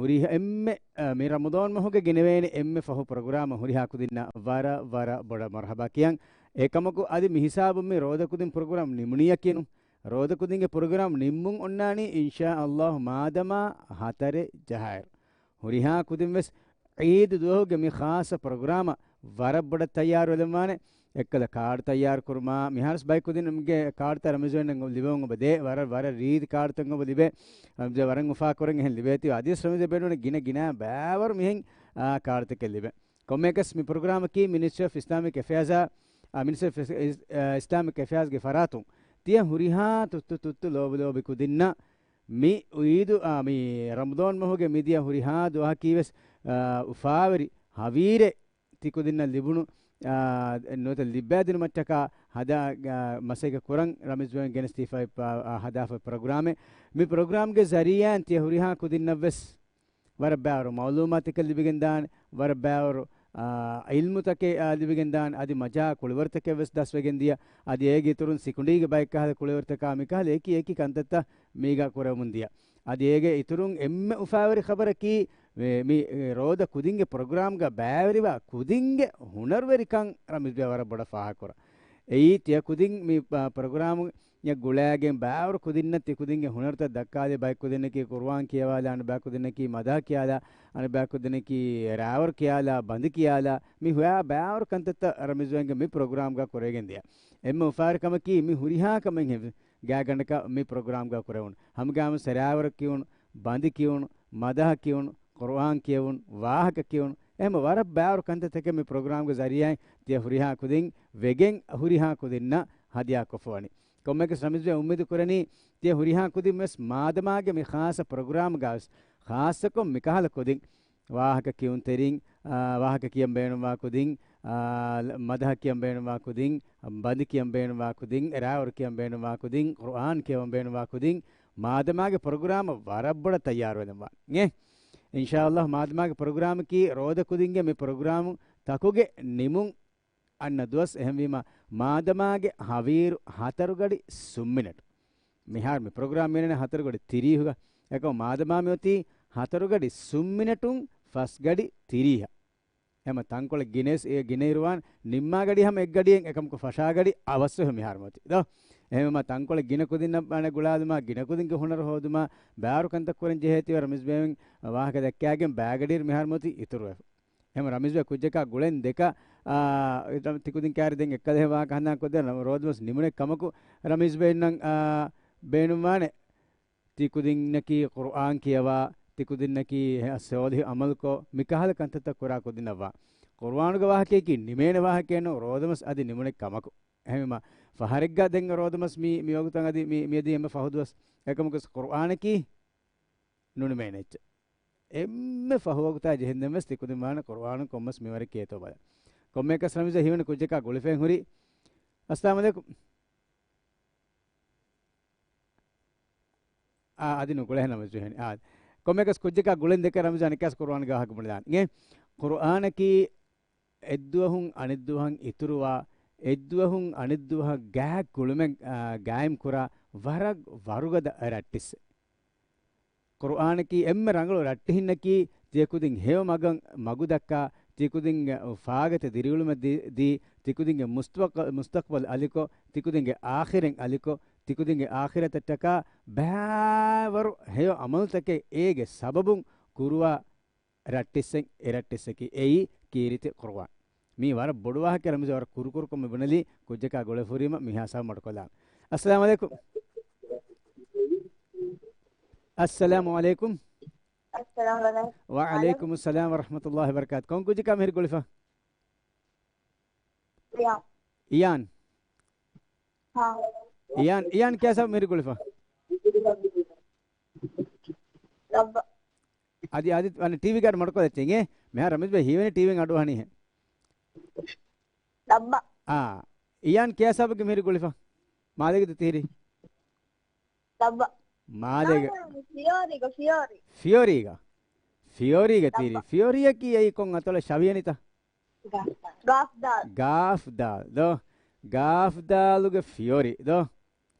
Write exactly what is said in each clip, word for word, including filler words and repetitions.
ހުރިހާ އެންމެ، އަ، މި ރަމަޟާން މަހުގެ ގެނެވޭނެ އެންމެ ފަހު ޕްރޮގްރާމަށް ހުރިހާ ކުދިންނަށް ވަރަށް، ވަރަށް ބޮޑަށް މަރުޙަބާ ކިޔަން. އެކަމަކު އަދި މި ހިސާބުން މި ރޯދަ ކުދިން ޕްރޮގްރާމް ނިމުނިއްޔާ ކިޔަނު. ރޯދަ ކުދިންގެ ޕްރޮގްރާމް ނިންމުން އޮންނާނީ އިންޝާ ﷲ މާދަމާ ހަތަރެއް ޖަހާއިރު. ހުރިހާ ކުދިން ވެސް ޢީދު ދުވަހުގެ މި ޚާއްޞަ ޕްރޮގްރާމަށް ވަރަށް ބޮޑަށް ތައްޔާރުވެލަންވާނެ. އެއްކަލަ ކާޑު ތައްޔާރު ކުރުމާ، މިހާރުސް ބައެއް ކުދިންގެ ކާޑުތައް ރަމަޒް ވެން ލިބެވުން އޮބަ ދޭ، ވަރަށް، ވަރަށް ރީތި ކާޑުތައް އޮބަ ލިބޭ. ރަމަޒް ވަރަށް އުފާކުރަން އެހެން ލިބޭތީ. އަދިވެސް ރަމަޒް ބޭނުން ގިނަ ގިނަ ބާވަރު މިހެން، އާ، ކާޑުތަކެއް ލިބޭ. ކޮންމެއަކަސް މި ޕްރޮގްރާމަކީ މިނިސްޓްރީ އޮފް އިސްލާމިކް އެފެއާޒާ، އާ، މިނިސްޓްރީ އޮފް އިސް-، އިސް-، އާ، އިސްލާމިކް އެފެއާޒްގެ ފަރާތުން ތިޔަ ހުރިހާ ތުއްތު ތުއްތު ލޯބި ލޯބި ކުދިންނަށް މި ޢީދު، އާ، މި ރަމަޟާން މަހުގެ މިދިޔަ ހުރިހާ ދުވަހަކީ ވެސް، އާ، އުފާވެރި ހަވީރެއް ތިކުދިންނަށް ލިބުނު، އާ، ނުވަތަ ލިބޭދިނުމަށްޓަކާ ހަދާ، އާ، މަސައްކަތް ކުރަން ރަމަޒް ވެން ގެނެސްދީފައި، އާ، ހަދާފައި ޕްރޮގްރާމެއް. މި ޕްރޮގްރާމްގެ ޒަރީޢާއިން ތިޔަ ހުރިހާ ކުދިންނަށް ވެސް ވަރަށް ބާވަރު މަޢުލޫމާތުތަކެއް ލިބިގެންދާނެ، ވަރަށް ބާވަރު، އާ، ޢިލްމުތަކެއް، އާ، ލިބިގެންދާނެ، އަދި މަޖާ ކުޅިވަރުތަކެއް ވެސް ދަސްވެގެން ދިޔަ، އަދި އޭގެ އިތުރުން ސިކުނޑީގެ ބައެއް ކަހަލަ ކުޅިވަރުތަކާ މިކަހަލަ އެކި އެކި ކަންތައްތައް މީގާ ކުރަމުން ދިޔަ. އަދި އޭގެ އިތުރުން އެންމެ އުފާވެރި ޚަބަރަކީ، މި، މި ރޯދަ ކުދިންގެ ޕްރޮގްރާމްގަ ބައިވެރިވާ ކުދިންގެ ހުނަރުވެރިކަން ރަމީޒްބެ ވަރަށް ބޮޑަށް ފާހަގަކުރާ. އެއީ ތިޔަ ކުދިން މި، އާ، ޕްރޮގްރާމް އެ ގުޅާގެން ބާވަރު ކުދިންނަށް ތި ކުދިންގެ ހުނަރުތައް ދައްކާލި، ބައެއް ކުދިންނަކީ ޤުރުއާން ކިޔަވާލާ، އަނެއް ބައި ކުދިންނަކީ މަދަހަ ކިޔާލާ، އަނެއް ބައި ކުދިންނަކީ ރާވަރު ކިޔާލާ، ބަނދި ކިޔާލާ، މި ހުވާ ބާވަރު ކަންތައްތައް ރަމީޒް ވެންގެ މި ޕްރޮގްރާމްގަ ކުރެވިގެން ދިޔަ. އެންމެ އުފާވެރި ކަމަކީ މި ހުރިހާ ކަމެއް ހެވި ގާތްގަނޑަކަށް މި ޕްރޮގްރާމްގަ ކުރެވުނު. ހަމަގާމު ރާވަރު ކިޔުނު، ބަނދި ކިޔުނު، މަދަހަ ކިޔުނު، ޤުރުއާން ކިޔެވުނު، ވާހަކަ ކިޔުނު، އެހެން ވަރަށް ބާވަރު ކަންތައްތަކެއް މި ޕްރޮގްރާމްގެ ޒަރީޢާއިން ތިޔަ ހުރިހާ ކުދިން ވެގެން ހުރިހާ ކުދިންނަށް ހަދިޔާކޮށްފަވަނީ. ކޮންމެއަކަސް ރަމީޒް އުއްމީދު ކުރަނީ، ތިޔަ ހުރިހާ ކުދިން ވެސް މާދަމާގެ މި ޚާއްޞަ ޕްރޮގްރާމްގަ ވެސް، ޚާއްޞަކޮށް މިކަހަލަ ކުދިން، ވާހަކަ ކިޔުންތެރިން، އާ، ވާހަކަ ކިޔަން ބޭނުންވާ ކުދިން، އާ، މަދަހަ ކިޔަން ބޭނުންވާ ކުދިން، ބަނދި ކިޔަން ބޭނުންވާ ކުދިން، ރާވަރު ކިޔަން ބޭނުންވާ ކުދިން، ޤުރުއާން ކިޔަވަން ބޭނުންވާ ކުދިން، މާދަމާގެ ޕްރޮގްރާމަށް ވަރަށް ބޮޑަށް ތައްޔާރުވެލަންވާ. އިންޝާﷲ މާދަމާގެ ޕްރޮގްރާމަކީ ރޯދަ ކުދިންގެ މި ޕްރޮގްރާމު ތަކުގެ ނިމުން އަންނަ ދުވަސް. އެހެންވީމަ، މާދަމާގެ ހަވީރު ހަތަރު ގަޑި ސުން މިނެޓު. މިހާރު މި ޕްރޮގްރާމް މިއަންނަނީ ހަތަރު ގަޑި ތިރީހުގަ. އެކަމަ މާދަމާ މިއޮތީ ހަތަރު ގަޑި ސުން މިނެޓުން ފަސް ގަޑި ތިރީހަށް. އެމަ ތަންކޮޅެއް ގިނައިސް އެ ގިނައިރުވާން ނިންމާ ގަޑި ހަމަ އެއްގަޑިއެއް އެކަމަކު ފަށާ ގަޑި އަވަސްވެ މިހާރު މިއޮތީ ދޯ. އެހެންވީމަ ތަންކޮޅެއް ގިނަ ކުދިންނަށް ގުޅާލުމާ، ގިނަ ކުދިންގެ ހުނަރު ހޯދުމާ، ބާރު ކަންތައް ކުރަން ޖެހޭތީވެ ރަމީޒް ބޭވެން ވާހަކަ ދައްކާގެން ބާގަޑިއިރު މިހާރު މިއޮތީ އިތުރުވެފަ. އެހެން ރަމީޒް ބޭ ކުއްޖަކާ ގުޅެން ދެކަ، އާ، ތިކުދިން ކާރި ދެން އެއްކަލަ ހެވާ ކަހަނާ ކޮށްދޭ ރޯދުވަސް ނިމުނެ ކަމަކު ރަމީޒް ބޭންނަށް، އާ، ބޭނުންވާނެ. ތިކުދިންނަކީ ޤުރުއާން ކިޔަވާ، ތިކުދިންނަކީ ސޯލިހު ޢަމަލުކޮށް، މިކަހަލަ ކަންތައްތައް ކުރާ ކުދިންނަށްވާ. ޤުރުއާނުގެ ވާހަކައަކީ ނިމޭނެ ވާހަކައެއް ނޫން، ރޯދަމަސް އަދި ނިމުނެ ކަމަކު. އެހެންވީމަ، ފަހަރެއްގަ ދެން ރޯދަމަސް މި، މި ވަގުތަށް އަދި މި، މިއަދި އެންމެ ފަހު ދުވަސް. އެކަމަކު ޤުރުއާނަކީ ނުނިމޭނެ އެއްޗެއް. އެންމެ ފަހު ވަގުތާ ޖެހެންދެން ވެސް ތިކުދިން ވާނެ ޤުރުއާނު ކޮންމަސް މިވަރެއް ކިޔޭތޯ ބަލަން. ކޮންމެއަކަސް ރަމީޒް ބޭ ހީވަނީ ކުއްޖަކާ ގުޅިފައި ހުރީ. އައްސަލާމު ޢަލައިކުމް. އާ، އަދި ނުގުޅޭ ނަމަ ޖެހެނީ. އާ، ކޮންމެއަކަސް ކުއްޖަކާ ގުޅެން ދެކެ ރަމްޒާން އެކަސް ޤުރުއާންގެ ވާހަކަ ބުނެލާން. އިނގޭ، ޤުރުއާނަކީ އެއްދުވަހުން އަނެއްދުވަހަށް އިތުރުވާ، އެއްދުވަހުން އަނެއްދުވަހަށް ގާތް ގުޅުމެއް، އާ، ގާއިމްކުރާ ވަރަށް ވަރުގަދަ ރައްޓިއްސެއް. ޤުރުއާނަކީ އެންމެ ރަނގަޅު ރައްޓެހިންނަކީ، ތިޔަކުދިން ހެޔޮ މަގަށް މަގުދައްކާ، ތިޔަކުދިން ފާގަތި ދިރިއުޅުމަށް ދި-، ދީ، ތިކުދިންގެ މުސްތަޤް-، މުސްތަޤްބަލް އަލިކޮށް، ތިކުދިންގެ އާޚިރަތް އަލިކޮށް، ތިކުދިންގެ އާޚިރަތަށްޓަކާ ބާވަރު ހެޔޮ ޢަމަލުތަކެއް އޭގެ ސަބަބުން ކުރުވާ ރައްޓިއްސެއް، އެ ރައްޓިއްސަކީ އެއީ ކީރިތި ޤުރުއާން. މީ ވަރަށް ބޮޑު ވާހަކަ ރަމްޒީ ވަރަށް ކުރުކުރުކޮށް މި ބުނެލީ، ކުއްޖަކާ ގުޅެފަ ހުރީމަ މިހާ ސާ މަޑުކޮށްލާން. އައްސަލާމު ޢަލައިކުމް. އައްސަލާމު ޢަލައިކުމް. އައްސަލާމު ޢަލައިކުމް. ވަޢަލައިކުމުއްސަލާމް ވަރަޙްމަތުﷲި ވަބަރަކާތު. ކޮން ކުއްޖަކާ މިހިރީ ގުޅިފަ؟ އިޔާން. އިޔާން. ހާ. އިޔާން، އިޔާން ކޭ ސާ މިހިރީ ގުޅިފަ؟ ލައްބަ. އަދި، އަދި، އަނެ ޓީވީ ގާޑް މަޑުކޮށްލައްޗޭ އިނގޭ. މިހާ ރަމީޒް ބޭ ހީވަނީ ޓީވީން އަޑުއަހަނީހެން. ލައްބަ. އާ. އިޔާން ކޭ ސާބްގެ މިހިރީ ގުޅިފަ؟ މާލޭގެ ދުތިހިރީ. ލައްބަ. މާލޭގެ. ނާ، ނާ، ފިޔޯރީގަ، ފިޔޯރީ. ފިޔޯރީގަ. ފިޔޯރީގަ ތީރީ. ލައްބަ. ފިޔޯރީއަކީ އެއީ ކޮން އަތޮޅެއް ޝަވިޔަނިތަ؟ ގާފް ދާލް. ގާފް ދާލް. ގާފް ދާލް ދޯ. ގާފް ދާލުގެ ފިޔޯރީ ދޯ.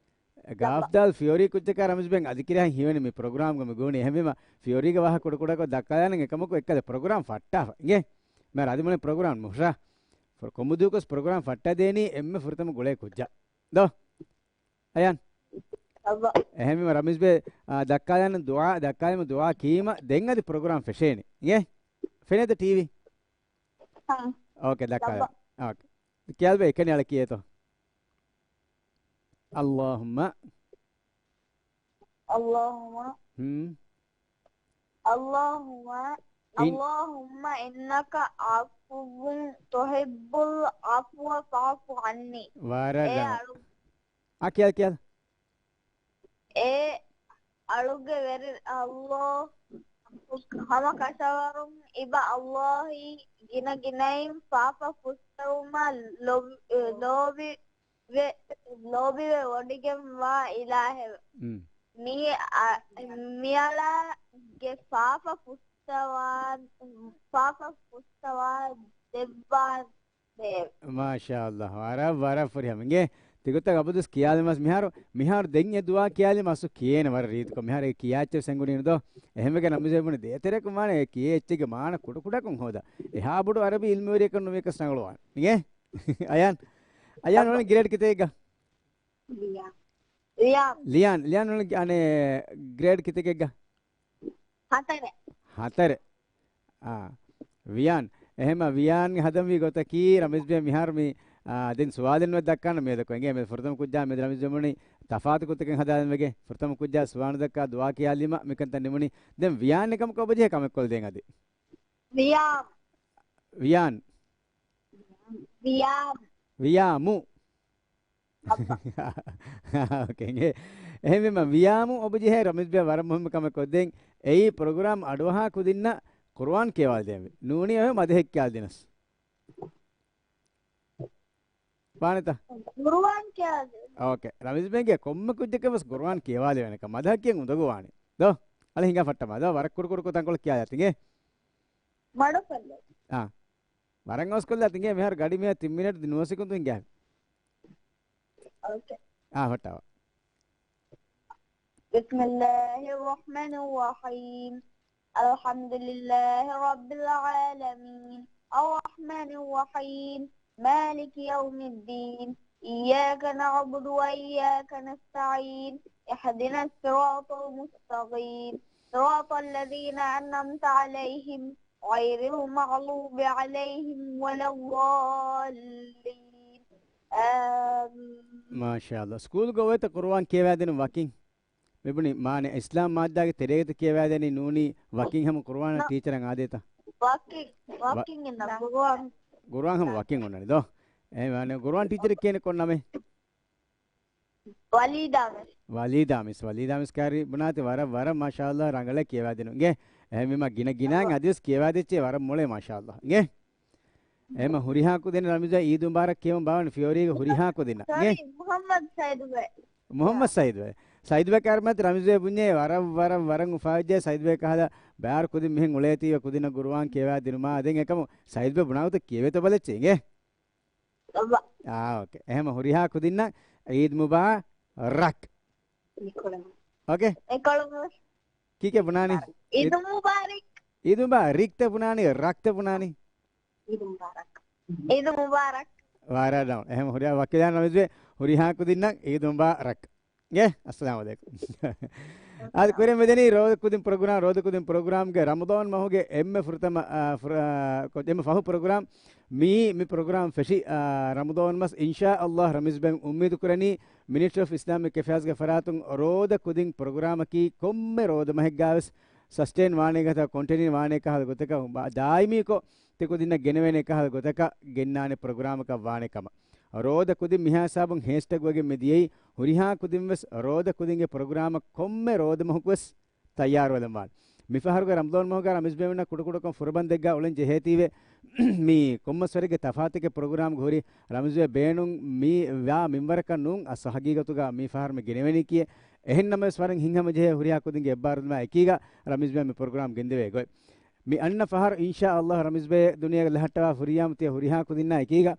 ގާފްދާލް ފިޔޯރީ ކުއްޖަކާ ރަމީޒް ބެން އަދި ކިރިހަށް ހީވަނީ މި ޕްރޮގްރާމްގަ މި ގުޅުނީ. އެހެންވީމަ ފިޔޯރީގެ ވާހަކަ ކުޑަކުޑަކޮށް ދައްކާލާނަން އެކަމަކު އެއްކަލަ ޕްރޮގްރާމް ފައްޓާފަ. އިނގޭ؟ މިހާރު އަދި މުޅި ޕްރޮގްރާމް ނުހުށާ. ކޮންމެ ދުވަހަކުވެސް ޕްރޮގްރާމް ފައްޓަދޭނީ އެންމެ ފުރަތަމަ ގުޅޭ ކުއްޖާ. ދޯ؟ އަޔާން. އައްވަ. އެހެންވީމަ ރަމީޒް ބެ، އާ، ދައްކާލާނަން ދުޢާ، ދައްކާލީމަ ދުޢާ ކީމަ ދެން އަދި ޕްރޮގްރާމް ފެށޭނެ. އިނގޭ؟ ފެނޭތަ ޓީވީ؟ ހާ. އޯކޭ، ދައްކާލާ. ލައްބަ. އޯކޭ. ކިޔާލަބަ އެކަނި އަޅަ ކިޔޭތޯ. އައްލާހުއްމަ. އައްލާހުއްމަ. ހުން. އައްލާހުއްމަ. އިން- އައްލާހުއްމަ އިންނަކަ ޢަފުއްވުން ތުޙިއްބުލް ޢަފުވަ ފަޢުފު ޢަންނީ. ވަރަށް އޭ ރަނގަޅު. އަޅު- އާ، ކިޔާ، ކިޔާ. އޭ އަޅުގެ ވެރި އައްލާ، ހަމަ ކަށަވަރުން އިބަ އައްލާހީ ގިނަ ގިނައިން ފާފަ ފުއްސެވުމަށް ލޯބި-، ލޯބި-، ވެ-، ލޯބިވެ ވޮޑިގެންވާ އިލާހެވެ. މް. މި-، އަ-، މިއަޅާގެ ފާފަ ފުއްސަވާ-، ފާފަ ފުއްސަވާ ދެއްވާ ދޭ. މާޝާﷲ. ވަރަށް، ވަރަށް ފުރިހަމަ. އިނގޭ، ތިގޮތަށް އަބަދުވެސް ކިޔާލަމާސް މިހާރު، މިހާރު ދެން އެ ދުޢާ ކިޔާލީމަ އަސްލު ކިޔޭނެ ވަރަށް ރީތިކޮށް. މިހާރު އެ ކިޔާ އެއްޗެއް އެނގުނީނު ދޯ. އެހެންވެގެން ރަމީޒް ބެ ބުނި ދޭތެރެކުން ވާނެ އެ ކިޔޭ އެއްޗެއްގެ މާނަ ކުޑަކުޑަކުން ހޯދާ. އެހާ ބޮޑު އަރަބި އިލްމުވެރިއަކަށް ނުވިޔަކަސް ރަނގަޅުވާނެ. އިނގޭ؟ އަޔާން. އަޔާން އޮން ގްރޭޑް ކިތައް އެއްގަ؟ ލިޔާ. ލިޔާ. ލިޔާން. ލިޔާން އޮން އަނެއް ގްރޭޑް ކިތައް އެއްގަ؟ ހަތަރެއް. ހަތަރެއް. އާ. ވިޔާން. އެހެމަ ވިޔާންގެ ހަދަންވީ ގޮތަކީ ރަމީޒް ބޭ މިހާރު މި، އާ، ދެން ސުވާލެއް ނުވެ ދައްކާނަ މިއަދަކު އެނގޭ މި ފުރަތަމަ ކުއްޖާ މި ރަމީޒް ބޭ މުނި ތަފާތު ގޮތަކަށް ހަދާލަން ވެގެ ފުރަތަމަ ކުއްޖާ ސުވާލު ދައްކާ ދުޢާ ކިޔާލީމަ މިކަންތައް ނިމުނީ. ދެން ވިޔާން އެކަމަކު އޮބަޖެހޭ ކަމެއްކޮށްދޭން އަދި. ވިޔާމް. ވިޔާން. ވިޔާމް. ވިޔާމު. އައްބަ. އޯކޭ. އެހެންވީމަ ވިޔާމު އޮބަޖެހޭ ރަމީޒް ބޭ ވަރަށް މުހިއްމު ކަމެއް ކޮށްދޭން. އެއީ ޕްރޮގްރާމް އަޑުއަހާ ކުދިންނަށް ޤުރުއާން ކިޔަވާލަދޭންވީ. ނޫނީ އޮހެ މަދަހެއް ކިޔާލަދިނަސް. ވާނެތަ؟ ޤުރުއާން ކިޔާލަދޭން. އޯކޭ. ރަމީޒް ބޭގެ ކޮންމެ ކުއްޖަކަށް ވެސް ޤުރުއާން ކިޔަވާލެވޭނެކަ. މަދަހަށް ކިޔަން އުނދަގޫވާނެ. ދޯ؟ އަޅެ ހިނގާ ފައްޓަމާ. ދޯ؟ ވަރަށް ކުޑަކުޑަކޮށް ތަންކޮޅެއް ކިޔާލާތި އިނގޭ. މަޑުކޮށްލަ. އާ. ވަރަށް އަވަސްކޮށްލާތި އިނގޭ މިހާރު ގަޑި މިހާ ތިން މިނެޓް ނުވަ ސެކުންދު ހިނގާ. އޯކޭ. އާ، ހޮއްޓާ. بسم الله الرحمن الرحيم. الحمد لله رب العالمين. الرحمن الرحيم. مالك يوم الدين. إياك نعبد وإياك نستعين. اهدنا الصراط المستقيم. صراط الذين أنعمت عليهم غير المغضوب عليهم ولا الضالين. آمين. މާޝާﷲ. ސްކޫލްގަ އޮވޭތަ ޤުރުއާން ކިޔަވާދޭނެ ވަކިން؟ މިބުނި މާނަ އިސްލާމް މާއްދާގެ ތެރޭގަތަ ކިޔަވާދޭނީ ނޫނީ ވަކިން ހަމަ ޤުރުއާނަށް ޓީޗަރަށް އާދޭތަ؟ ވަކިން، ވަ-، ވަކިން އިންނަ ޤުރުއާން. ޤުރުއާން ހަމަ ވަކިން އޮންނަނީ ދޯ؟ އެ މާނަ ޤުރުއާން ޓީޗަރެއް ކިޔޭނެ ކޮން ނަމެއް؟ ވަލީދާ މިސް. ވަލީދާ މިސް، ވަލީދާ މިސް ކާރި ބުނާތި ވަރަށް، ވަރަށް މާޝާﷲ ރަނގަޅަށް ކިޔަވާދިނު. އިނގޭ، އެހެންވީމަ ގިނަ ގިނައިން އަދިވެސް ކިޔަވާދެއްޗޭ ވަރަށް މޮޅޭ މާޝާﷲ. އިނގޭ. އެހެމަ ހުރިހާ ކުދިން ރަމީޒް ބޭ އީދު މުބާރަކް ކިޔަމުން ބާވަން ފިޔޯރީގެ ހުރިހާ ކުދިންނަށް. އިނގޭ. ސޮރީ، މުޙައްމަދު ސައިދު ބޭ. މުޙައްމަދު ސައިދު ބޭ. ސައިދު ބޭ ކާރި ބުނާތި ރަމީޒް ބޭ ބުންޏޭ ވަރަށް، ވަރަށް، ވަރަށް އުފާވެއްޖެ ސައިދު ބޭ ކަހަލަ ބާރު ކުދިން މިހެން އުޅޭތީވެ ކުދިންނަށް ޤުރުއާން ކިޔަވާދިނުމާ. ދެން އެކަމު ސައިދު ބޭ ބުނާ ގޮތަށް ކިޔެވޭތޯ ބަލައްޗޭ އިނގޭ. އާ، އޯކޭ. އެހެމަ ހުރިހާ ކުދިންނަށް އީދު މުބާރަކް. އޯކޭ. އެކޮޅު. ކީކޭ ބުނާނީ؟ އީދު މުބާރަކް. އީދު މުބާރަކް ތަ ބުނާނީ، ރަކް ތަ ބުނާނީ؟ އީދު މުބާރަކް. އީދު މުބާރަކް. ވާރާ ޑައުން. އެހެމަ ހުރިހާ ވަކިލާން ރަމީޒް ބޭ ހުރިހާ ކުދިންނަށް އީދު މުބާރަކް. އިނގޭ، އައްސަލާމު ޢަލައިކުމް. އާދެ، ކުރިން މިދަނީ ރޯދަ ކުދިން ޕްރޮގްރާމް، ރޯދަ ކުދިން ޕްރޮގްރާމްގެ ރަމަޟާން މަހުގެ އެންމެ ފުރަތަމަ، އާ، ފުރ-، އާ، ކޮ-، އެންމެ ފަހު ޕްރޮގްރާމް. މި، މި ޕްރޮގްރާމް ފެށި، އާ، ރަމަޟާން މަސް އިންޝާﷲ ރަމީޒް ބެން އުއްމީދު ކުރަނީ މިނިސްޓްރީ އޮފް އިސްލާމިކް އެފެއާޒްގެ ފަރާތުން ރޯދަ ކުދިން ޕްރޮގްރާމަކީ ކޮންމެ ރޯދަ މަހެއްގާވެސް ސަސްޓެއިން ވާނެ ގޮތަކަށް، ކޮންޓިނިއު ވާނެ ކަހަލަ ގޮތަކަށް، ދާއިމީކޮށް ތި ކުދިންނަށް ގެނެވޭނެ ކަހަލަ ގޮތަކަށް ގެންނާނެ ޕްރޮގްރާމަކަށް ވާނެ ކަމަށް. ރޯދަ ކުދިން މިހާ ހިސާބުން ހޭޝްޓެގް ވެގެން މި ދިޔައީ، ހުރިހާ ކުދިން ވެސް ރޯދަ ކުދިންގެ ޕްރޮގްރާމަށް ކޮންމެ ރޯދަ މަހަކު ވެސް ތައްޔާރުވެލަން ވާނެ. މި ފަހަރުގެ ރަމަޟާން މަހުގަ ރަމީޒް ބެ މުންނަ ކުޑަކުޑަކޮށް ފުރަބަންދެއްގަ އުޅެން ޖެހޭތީވެ، މި ކޮންމެސް ވަރެއްގެ ތަފާތެއްގެ ޕްރޮގްރާމްގަ ހުރި ރަމީޒް ބެ ބޭނުން މި ވާ މިންވަރަކަށް ނޫން، އަސް ހަގީގަތުގަ މި ފަހަރު މި ގެނެވެނީކީ. އެހެން ނަމަވެސް ވަރަށް ހިތްހަމަޖެހޭ ހުރިހާ ކުދިންގެ އެއްބާރުލުމާ އެކީގަ ރަމީޒް ބެ މި ޕްރޮގްރާމް ގެންދެވޭ ގޮތް. މި އަންނަ ފަހަރު އިންޝާ ﷲ ރަމީޒް ބެ ދުނިޔޭގަ ލަހައްޓަވާ ފުރިޔާމަ ތިޔަ ހުރިހާ ކުދިންނާ އެކީގަ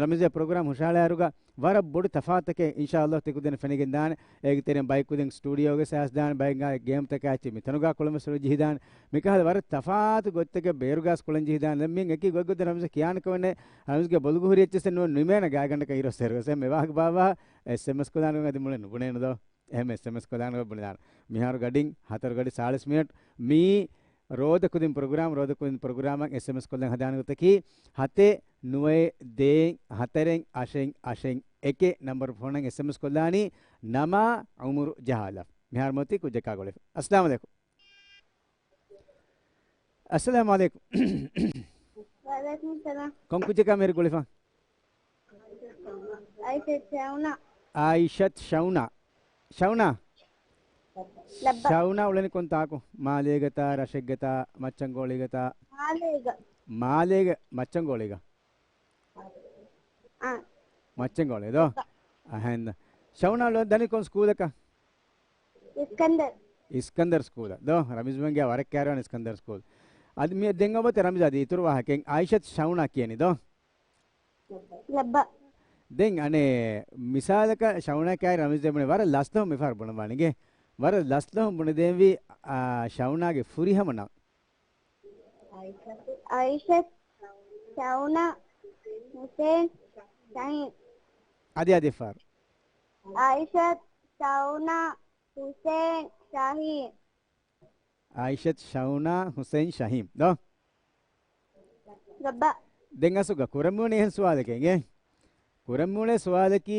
ރަމީޒް ޕްރޮގްރާމް ހުށަހަޅާއިރުގަ ވަރަށް ބޮޑު ތަފާތުތަކެއް އިންޝާﷲ ތިކުދިން ފެނިގެން ދާނެ. އޭގެ ތެރެއިން ބައެއް ކުދިން ސްޓޫޑިއޯގަ ސާސް ދާނެ، ބައެއްގާ ގޭމްތަކާ އެއްޗެއް މިތަނުގާ ކުޅަމަސް ޖެހިދާނެ. މިކަހަލަ ވަރަށް ތަފާތު ގޮތްތަކެއް ބޭރުގާސް ކުޅެން ޖެހިދާނެ. ދެން މިއަކީ ގޮތްގޮތަށް ރަމީޒް ކިޔާނެ ކަމެއް ނެތް. ރަމީޒްގެ ބޮލުގަ ހުރި އެއްޗެއްސެއް ނުވަ ނުމޭނަ ގާތްގަނޑަކަށް އިރު ސެރު އެސް އެމް އެ ވާހަކަ ބާއްވާ އެސް އެމް އެސް ކޮލާނގަ އަދި މުޅެ ނުބުނޭނު ދޯ. އެހެން އެސް އެމް އެސް ކޮލާނގަ ބުނެދާނެ. މިހާރު ގަޑިން ހަތަރު ގަޑި ސާޅީސް މިނެޓް. މީ ރޯދަ ކުދިން ޕްރޮގްރާމް، ރޯދަ ކުދިން ޕްރޮގްރާމަށް އެސް އެމް އެސް ކޮށްލަން ހަދާނެ ގޮތަކީ ހަތެއް ނުވައެއް ދޭއް ހަތަރެއް އަށެއް އަށެއް އެކެއް ނަމްބަރު ފޯނަށް އެސް އެމް އެސް ކޮށްލާނީ ނަމާ އުމުރު ޖަހާލާ. މިހާރު މިއޮތީ ކުއްޖަކާ ގުޅޭ. އައްސަލާމު ޢަލައިކުމް. އައްސަލާމު ޢަލައިކުމް. ވަޢަލައިކުމުއްސަލާމް. ކޮން ކުއްޖަކާ މިހިރު ގުޅިފަ؟ އައިޝަތު ޝައުނާ. އައިޝަތު ޝައުނާ. ޝައުނާ. ލައްބަ. ޝައުނާ އުޅެނީ ކޮން ތާކު؟ މާލޭގަތާ، ރަށެއްގަތާ، މައްޗަންގޯޅީގަތާ؟ މާލޭގަ. މާލޭގަ، މައްޗަންގޯޅީގަ؟ އާ. މައްޗަންގޯޅީ ދޯ؟ އަހަން. ޝައުނާ އުޅެނީ ދަނީ ކޮން ސްކޫލަކަށް؟ އިސްކަންދަރު. އިސްކަންދަރު ސްކޫލަށް ދޯ؟ ރަމީޒް ބަންގެ ވަރަށް ކައިރިވާނެ އިސްކަންދަރު ސްކޫލް. އަދި މި ދެން އޮބަތަ ރަމީޒް އަދި އިތުރު ވާހަކައެއް އާއިޝަތު ޝައުނާ ކިޔަނީ ދޯ؟ ލައްބަ. ދެން އަނެއް މިސާލަކަށް ޝައުނާ ކާއި ރަމީޒް ދެމުނެ ވަރަށް ލަސްލަހުން މިފަހަރު ބުނަންވާނެ އިނގޭ. ވަރަށް ލަސްލަހުން ބުނެދޭންވީ، އާ، ޝައުނާގެ ފުރިހަމަ ނަން. އައިޝަތު، ޝައުނާ، ހުސެން، ޝަހީމް. އަދި އަދި ފަހަރު. އައިޝަތު، ޝައުނާ، ހުސެން، ޝަހީމް. އައިޝަތު، ޝައުނާ، ހުސެން، ޝަހީމް ދޯ؟ ލައްބަ. ދެން އަސްލުގަ ކުރަން މިވަނީ އެހެން ސުވާލެކޭ އިނގޭ. ކުރަން މިވަނީ ސުވާލަކީ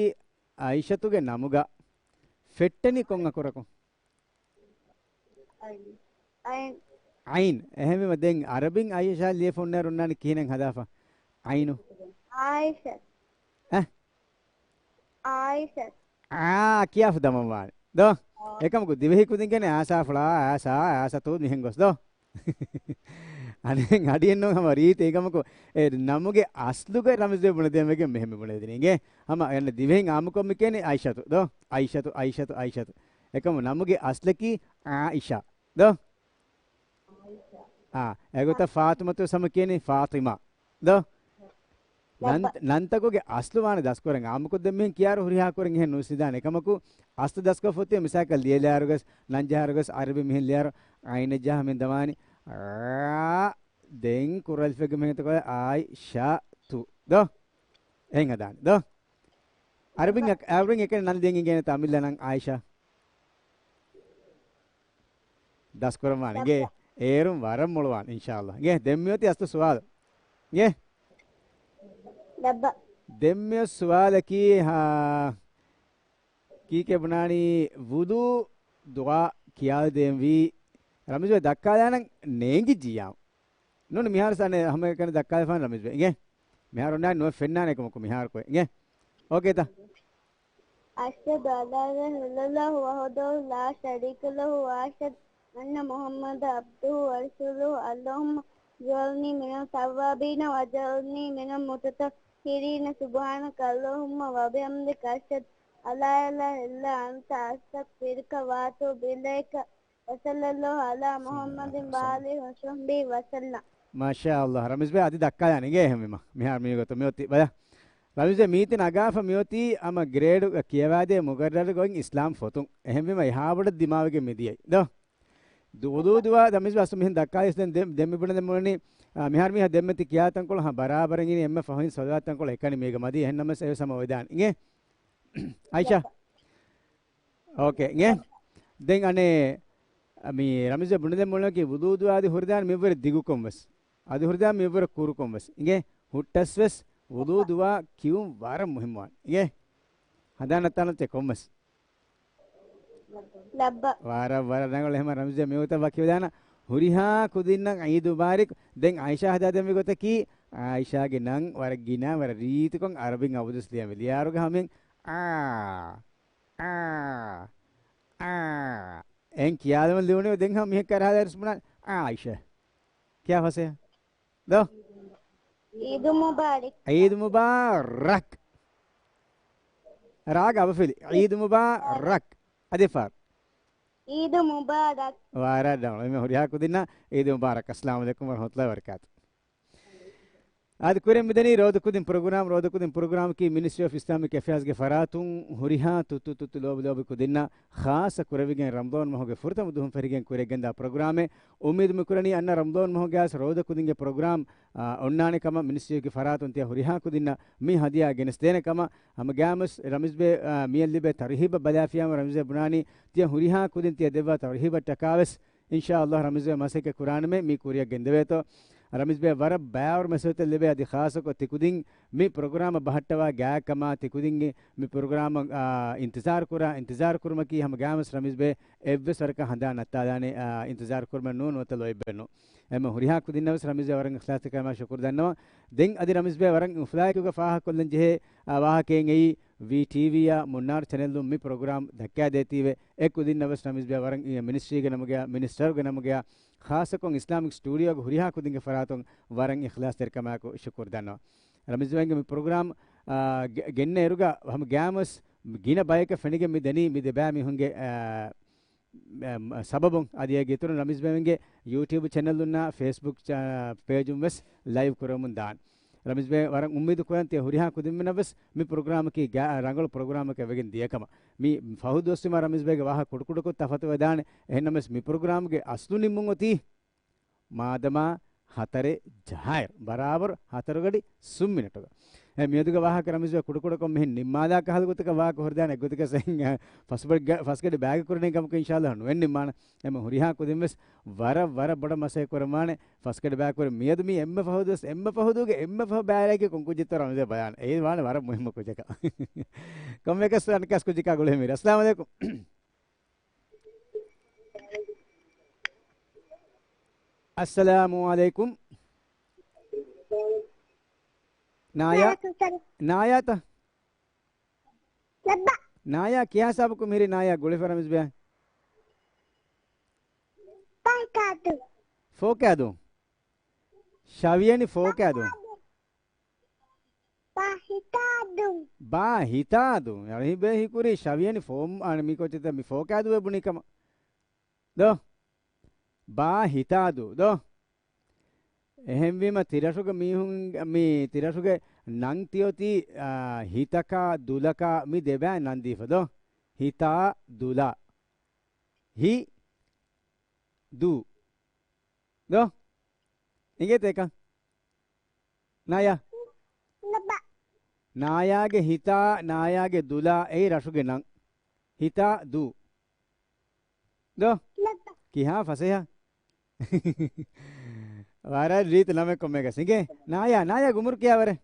އައިޝަތުގެ ނަމުގަ ފެއްޓެނީ ކޮން އަކުރަކުން؟ އައިން. އައިން. އައިން. އެހެންވީމަ ދެން އަރަބިން އައިޝާ ލިޔެފަ އޮންނައިރު އޮންނާނީ ކިހިނެއް ހަދާފަ؟ އައިނު. އާއިޝަ. އެ؟ އާއިޝަ. އާ ކިޔާފަ ދަމަން ވާނެ ދޯ؟ އާ. އެކަމަކު ދިވެހި ކުދިން ކިޔަނީ އާސާ ފުޅާ، އާސާ، އާސަތު މިހެން ގޮސް ދޯ؟ އަނެއް އަޑިއެއްނު ހަމަ ރީތި އެކަމަކު އެ ނަމުގެ އަސްލުގަ ރަމްޒު ބުނެދޭން ވެގެން މިހެން މި ބުނެދިނީ އިނގޭ. ހަމަ އެން ދިވެހިން އާއްމުކޮށް މި ކިޔަނީ އައިޝަތު ދޯ؟ އައިޝަތު، އައިޝަތު، އައިޝަތު. އެކަމު ނަމުގެ އަސްލަކީ އާއިޝާ ދޯ؟ އާ، އެގޮތަށް ފާތުމަތު ސަމަ ކިޔަނީ ފާތިމާ ދޯ؟ ނަން-، ނަންތަކުގެ އަސްލު ވާނެ ދަސްކުރަން. އާއްމުކޮށް ދެން މިހެން ކިޔާއިރު ހުރިހާ ކުރަން އެހެން ނުވިސްނިދާނެ. އެކަމަކު އަސްލު ދަސްކޮށްފަ އޮތީ މިސާލަކަށް ލިޔެލާއިރުގަސް ނަން ޖަހާއިރުގަސް އަރަބި މިހެން ލިޔާއިރު އައިނެއް ޖަހާ މިހެން ދަމާނީ. އާ، ދެން ކުރަލްފެގެ މިހެން ތަކޮޅެ އާއިޝާ ތު ދޯ؟ އެހެން ހަދާނެ ދޯ؟ އަރަބިން އަކް-، އަރަބިން އެކަނި ނަން ދޭން އިނގޭނެ ތަ އަމިއްލަ ނަން އާއިޝާ. ދަސްކުރަންވާނެ އިނގޭ. އޭރުން ވަރަށް މޮޅުވާނެ އިންޝާﷲ. އިނގޭ ދެން މިއޮތީ އަސްލު ސުވާލު. އިނގޭ؟ ލައްބަ. ދެން މިއޮތް ސުވާލަކީ، ހާ، ކީކޭ ބުނާނީ ވުޟޫ ދުޢާ ކިޔާދޭންވީ ރަމްޒު ދައްކާލާނަން ނޭނގިއްޖިއްޔާ. ނޫން މިހާރު ސާނެ ހަމައެކަނި ދައްކާލަފާނެ ރަމްޒު. އިނގޭ؟ މިހާރު ނާ ނުވެ ފެންނާނެ ކަމަކު މިހާރު ކޮއެ. އިނގޭ؟ އޯކޭތަ؟ أشهد أن لا إله إلا الله وحده لا شريك له وأشهد أن محمدا عبده ورسوله. اللهم اجعلني من التوابين واجعلني من المتطهرين. سبحانك اللهم وبحمدك أشهد أن لا إله إلا أنت أستغفرك وأتوب إليك. وصلى الله على محمد وآله وصحبه وسلم. މާޝާﷲ. ރަމީޒް ބޭ އަދި ދައްކާލާނެ އިނގޭ އެހެންވީމަ. މިހާރު މި ގޮތަށް މިއޮތީ ބަލަ. ރަމީޒް ބޭ މީތި ނަގާފަ މިއޮތީ ހަމަ ގްރޭޑު ކިޔަވާދޭ މުގައްރަރު ގޮތް އިސްލާމް ފޮތުން. އެހެންވީމަ އެހާ ބޮޑަށް ދިމާވެގެން މިދިޔައީ. ދޯ؟ ދު-، ވުޟޫ ދުޢާ ރަމީޒް ބޭ އަސްލު މިހެން ދައްކާލިސް ދެން ދެ-، ދެން މި ބުނެދެން މުޅެނީ، އާ، މިހާރު މީހާ ދެންމެ ތި ކިޔާ ތަންކޮޅު ހަ ބަރާބަރަށް އިނީ އެންމެ ފަހުން ސޮލަވާތް ތަންކޮޅު އެކަނި މީގަ މަދީ އެހެން ނަމަވެސް އެވެސް ހަމަ ވެދާނެ. އިނގޭ؟ އައިޝާ. އޯކޭ، އިނގޭ؟ ދެން އަނެއް މި ރަމީޒް ބުނެދެން މުޅިން ވުޟޫ ދުޢާ އަދި ހުރިދާނެ މިއަށްވުރެ ދިގުކޮށް ވެސް. އަދި ހުރިދާނެ މިއަށްވުރެ ކުރުކޮށް ވެސް. އިނގޭ؟ ހުއްޓަސް ވެސް ވުޟޫ ދުޢާ ކިޔުން ވަރަށް މުހިއްމުވާނެ. އިނގޭ؟ ހަނދާން ނައްތާލަން ތެ ކޮން ވެސް. ލައްބަ. ވަރަށް، ވަރަށް ރަނގަޅު. އެހެން ރަމީޒް މި ގޮތަށް ވަކިވެދާނަ. ހުރިހާ ކުދިންނަށް ޢީދު މުބާރިކް. ދެން އައިޝާ ހަދާދެންވި ގޮތަކީ، އައިޝާގެ ނަން ވަރަށް ގިނަ، ވަރަށް ރީތިކޮށް ޢަރަބިން އަބަދުވެސް ލިޔަން ވެ. ލިޔާއިރުގަ ހަމައިން އާ، އާ، އާ. އެން ކިޔާލަމަ ލިޔުނީ ދެން ހަމަ މިހެއް ކަރާލާ ރިސްމުނާ އާއިޝާ. ކިޔާ ފަސޭހަ. ދޯ؟ ޢީދު މުބާރަކް. ޢީދު މުބާރަކް. ރާގަ އަބަފިލި. ޢީދު މުބާރަކް. އަދި ފާރު. ޢީދު މުބާރަކް. ވަރަށް ރަނގަޅު. އެންމެ ހުރިހާ ކުދިންނަށް ޢީދު މުބާރަކް. އައްސަލާމު ޢަލައިކުމް ވަރަޙްމަތުﷲ ވަބަރަކާތު. އާދެ، ކުރިން މިދަނީ ރޯދަކުދިން ޕްރޮގްރާމް. ރޯދަކުދިން ޕްރޮގްރާމަކީ މިނިސްޓްރީ އޮފް އިސްލާމިކް އެފެއާޒްގެ ފަރާތުން ހުރިހާ ތުއްތު ތުއްތު ލޯބި ލޯބި ކުދިންނަށް ޚާއްޞަ ކުރެވިގެން ރަމަޟާން މަހުގެ ފުރަތަމަ ދުވަހުން ފެށިގެން ކުރިއަށްގެންދާ ޕްރޮގްރާމެއް. އުއްމީދު މިކުރަނީ އަންނަ ރަމަޟާން މަހުގެ އައިސް ރޯދަކުދިންގެ ޕްރޮގްރާމް، އާ، އޮންނާނެ ކަމަށް. މިނިސްޓްރީގެ ފަރާތުން ތިޔަ ހުރިހާ ކުދިންނަށް މި ހަދިޔާ ގެނެސްދޭނެ ކަމަށް. ހަމަ ގައިމުވެސް ރަމީޒްބޭ، އާ، މިއަށް ލިބޭ ތަރުހީބަށް ބަލާފިޔާމަ ރަމީޒްބޭ ބުނާނީ ތިޔަ ހުރިހާ ކުދިން ތިޔަ ދެއްވާ ތަރުހީބަށްޓަކާވެސް އިންޝާﷲ ރަމީޒްބޭ މަސައްކަތް ކުރާނަމޭ މި ކުރިއަށް ގެންދެވޭތޯ. ރަމީޒްބޭ ވަރަށް ބައިވަރު މަސައްކަތް ލިބޭ. އަދި ޚާއްޞަކޮށް ތިކުދިން މި ޕްރޮގްރާމަށް ބަހައްޓަވާ ގާތްކަމާ ތިކުދިންގެ މި ޕްރޮގްރާމަށް، އާ، އިންތިޒާރު ކުރާ، އިންތިޒާރު ކުރުމަކީ ހަމަ ގާމަސް ރަމީޒްބޭ އެއްވެސް ވަރަކަށް ހަނދާން ނައްތާލާނެ، އާ، އިންތިޒާރު ކުރުމެއް ނޫން ނުވަތަ ލޯތްބެއް ނޫން. އެމަ ހުރިހާ ކުދިންނަށް ވެސް ރަމީޒްބޭ ވަރަށް އިޚްލާޞްތެރިކަމާ ޝުކުރު ދަންނަވަން. ދެން އަދި ރަމީޒްބޭ ވަރަށް އުފުލާއެކުގަ ފާހަގަކޮށްލަން ޖެހޭ، އާ، ވާހަކައެއް އެއީ، ވީޓީވީއާ މުންނާރު ޗެނެލުން މި ޕްރޮގްރާމް ދައްކާދޭތީވެ، އެ ކުދިންނަށް ވެސް ރަމީޒްބޭ ވަރަށް މިނިސްޓްރީގެ ނަމުގައި، މިނިސްޓަރުގެ ނަމުގައި، ޚާއްޞަކޮށް އިސްލާމިކް ސްޓޫޑިއޯގެ ހުރިހާ ކުދިންގެ ފަރާތުން ވަރަށް އިޚްލާޞްތެރިކަމާއެކު ޝުކުރު ދަންނަވަން. ރަމީޒްބޭގެ މި ޕްރޮގްރާމް، އާ، ގެ-، ގެންނަ އިރުގަ ހަމަ ގައިމުވެސް ގިނަ ބަޔަކަށް ފެނިގެން މި ދެނީ މި ދެބައި މީހުންގެ، އާ، އެ، ސަބަބުން. އަދި އޭގެ އިތުރުން ރަމީޒްބޭގެ ޔޫޓިއުބް ޗެނަލުންނާ ފޭސްބުކް ޗާ-، ޕޭޖުން ވެސް ލައިވް ކުރަމުން ދާން. ރަމީޒްބޭ ވަރަށް އުއްމީދު ކުރަން ތިޔަ ހުރިހާ ކުދިންމެނަށް ވެސް މި ޕްރޮގްރާމަކީ ގާ-، ރަނގަޅު ޕްރޮގްރާމަކަށް ވެގެން ދިޔަކަމަށް. މި ފަހު ދުވަސްވީމާ ރަމީޒްބޭގެ ވާހަކަ ކުޑަކުޑަކޮށް ތަފާތުވެދާނެ. އެހެންނަމަވެސް މި ޕްރޮގްރާމްގެ އަސްލު ނިންމުން އޮތީ މާދަމާ ހަތަރެއް ޖަހާއިރު، ބަރާބަރު ހަތަރު ގަޑި ސުން މިނެޓުގަ. އެ މިއަދުގެ ވާހަކަ ރަމީޒްބޭ ކުޑަކުޑަކޮށް މިހެން ނިންމާލާ ކަހަލަ ގޮތަކަށް ވާހަކަ ހުރިދާނެ އެއްގޮތަކަށް ސެން، ފަސް ގަ-، ފަސްގަޑި ބާގަ ކުރަނީ ކަމަކު އިންޝާﷲ ނުވެން ނިންމާނެ. އެމަ ހުރިހާ ކުދިން ވެސް ވަރަށް، ވަރަށް ބޮޑަށް މަސައްކަތް ކުރަމާނެ. ފަސްގަޑި ބާގަ ކުރި މިއަދު މި އެންމެ ފަހު ދުވަސް، އެންމެ ފަހު ދުވަހުގެ އެންމެ ފަހު ބާރައިގެ ކޮން ކުއްޖެއްތޯ ރަމީޒްބޭ ބަލާނެ. އެއީ ވާނެ ވަރަށް މުހިއްމު ކުއްޖަކަށް. ކޮންމެއަކަސް އަނެއްކާސް ކުއްޖަކާ ގުޅޭ މިރޭ. އައްސަލާމު ޢަލައިކުމް. އައްސަލާމު ޢަލައިކުމް. ނާޔާ، ނާޔާތަ؟ ނާޔާ ކިހާ ހިސާބަކުން މިހިރީ ނާޔާ ގުޅިފަ ރަމީޒްބޭ؟ ފޯކާދު. ޝަވިޔަނި ފޯކާދު. ބާ ހިތާދު. ބާ ހިތާދު. އަޅެހިބޭ ހީކުރީ ޝަވިޔަނި ފޯ-، އަނެ މި ކޮއްޗެއްތަ މި ފޯކާދު އެ ބުނި ކަމަށް. ދޯ؟ ބާ ހިތާދު. ދޯ؟ އެހެންވީމަ ތިރަށުގެ މީހުން، މި ތިރަށުގެ ނަން ތިއޮތީ، އާ، ހިތަކާ ދުލަކާ މި ދެބައި ނަން ދީފަ ދޯ؟ ހިތާ ދުލާ. ހި ދޫ. ދޯ؟ އިނގޭތަ އެކަން؟ ނާޔާ. ނާޔާގެ ހިތާ، ނާޔާގެ ދުލާ އެއީ ރަށުގެ ނަން. ހިތާ ދޫ. ދޯ؟ ކިހާ ފަސޭހަ؟ ވަރަށް ރީތި ނަމެއް ކޮންމެއަކަސް. އިނގޭ؟ ނާޔާ، ނާޔާގެ އުމުރު ކިޔާވަރެއް؟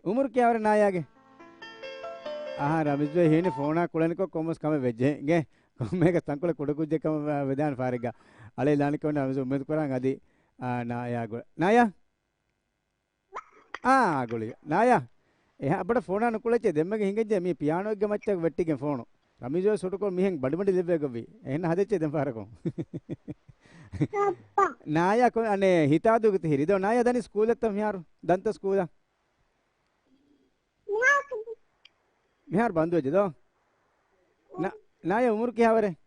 އުމުރު ކިޔާވަރެއް ނާޔާގެ؟ އަހާ، ރަމީޒްބޭ ހީނި ފޯނާ ކުޅެނިކޮށް ކޮންމެސް ކަމެއް ވެއްޖެ. އިނގޭ؟ ކޮންމެއަކަސް ތަންކޮޅެއް ކުޑަކުއްޖެއް ކަމަށް ވެދާނެ ފާރެއްގަ. އަޅެ ލާނިކޮން ރަމީޒް އުއްމީދު ކުރާން އަދި، އާ، ނާޔާ ގުޅ-، ނާޔާ؟ އާ، ގުޅި. ނާޔާ. އެހާ ބޮޑަށް ފޯނާ ނުކުޅެއްޗޭ ދެންމެގެ ހިނގައްޖެ މީ ޕިޔާނޯއެއްގެ މައްޗަށް ވެއްޓިގެން ފޯނު. ރަމީޒް ސުޓުކޮޅު މިހެން ބަޑިބަޑި ލެއްވޭ ގޮއްވި. އެހެން ހަދައްޗޭ ދެން ފަހަރަކު. ނާޔާ ކޮ-، އަނެ ހިތާދޫގެ ތިހިރި ދޯ. ނާޔާ ދަނީ ސްކޫލަށްތަ މިހާރު؟ ދަންތަ ސްކޫލަށް؟ މިހާރު ބަންދުވެއްޖެ ދޯ. ނާ-، ނާޔާ އުމުރު ކިހާވަރެއް؟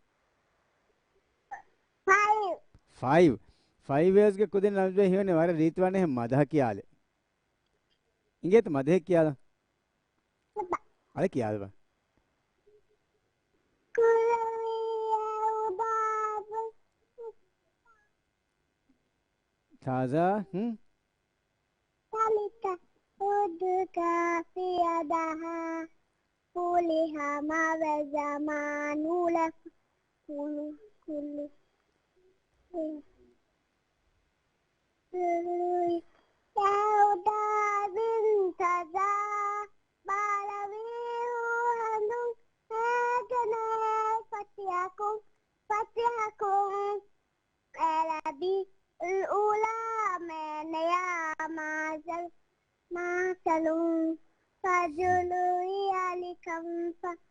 ފައިވް. ފައިވް. ފައިވް އިޔާސްގެ ކުދިން ރަމީޒްބޭ ހީވަނީ ވަރަށް ރީތިވާނެ އެހެން މަދަހަ ކިޔާލެ. އިނގޭތަ މަދަހެއް ކިޔާލަ. އަޅެ ކިޔާލަބަ. ތާޒާ، ހުން؟ ތަލިތަ ހުދު ކާފިޔަ ދަހާ، ފުލިހަމަވެ ޒަމާން އުޅެފަ ކުލު ކުލު. ކުލުވި އެއުޑާ ބިން ތަޒާ، ބާލަވީ ހުހަނދުން ހޭގެނޭ ފަތިހަކުން، ފަތިހަކުން. އެލަބި އުލްއުލާ މޭނަޔާ މާސަލް، މާސަލުން. ފަޒުލު ހިޔާލިކަން ފަ-،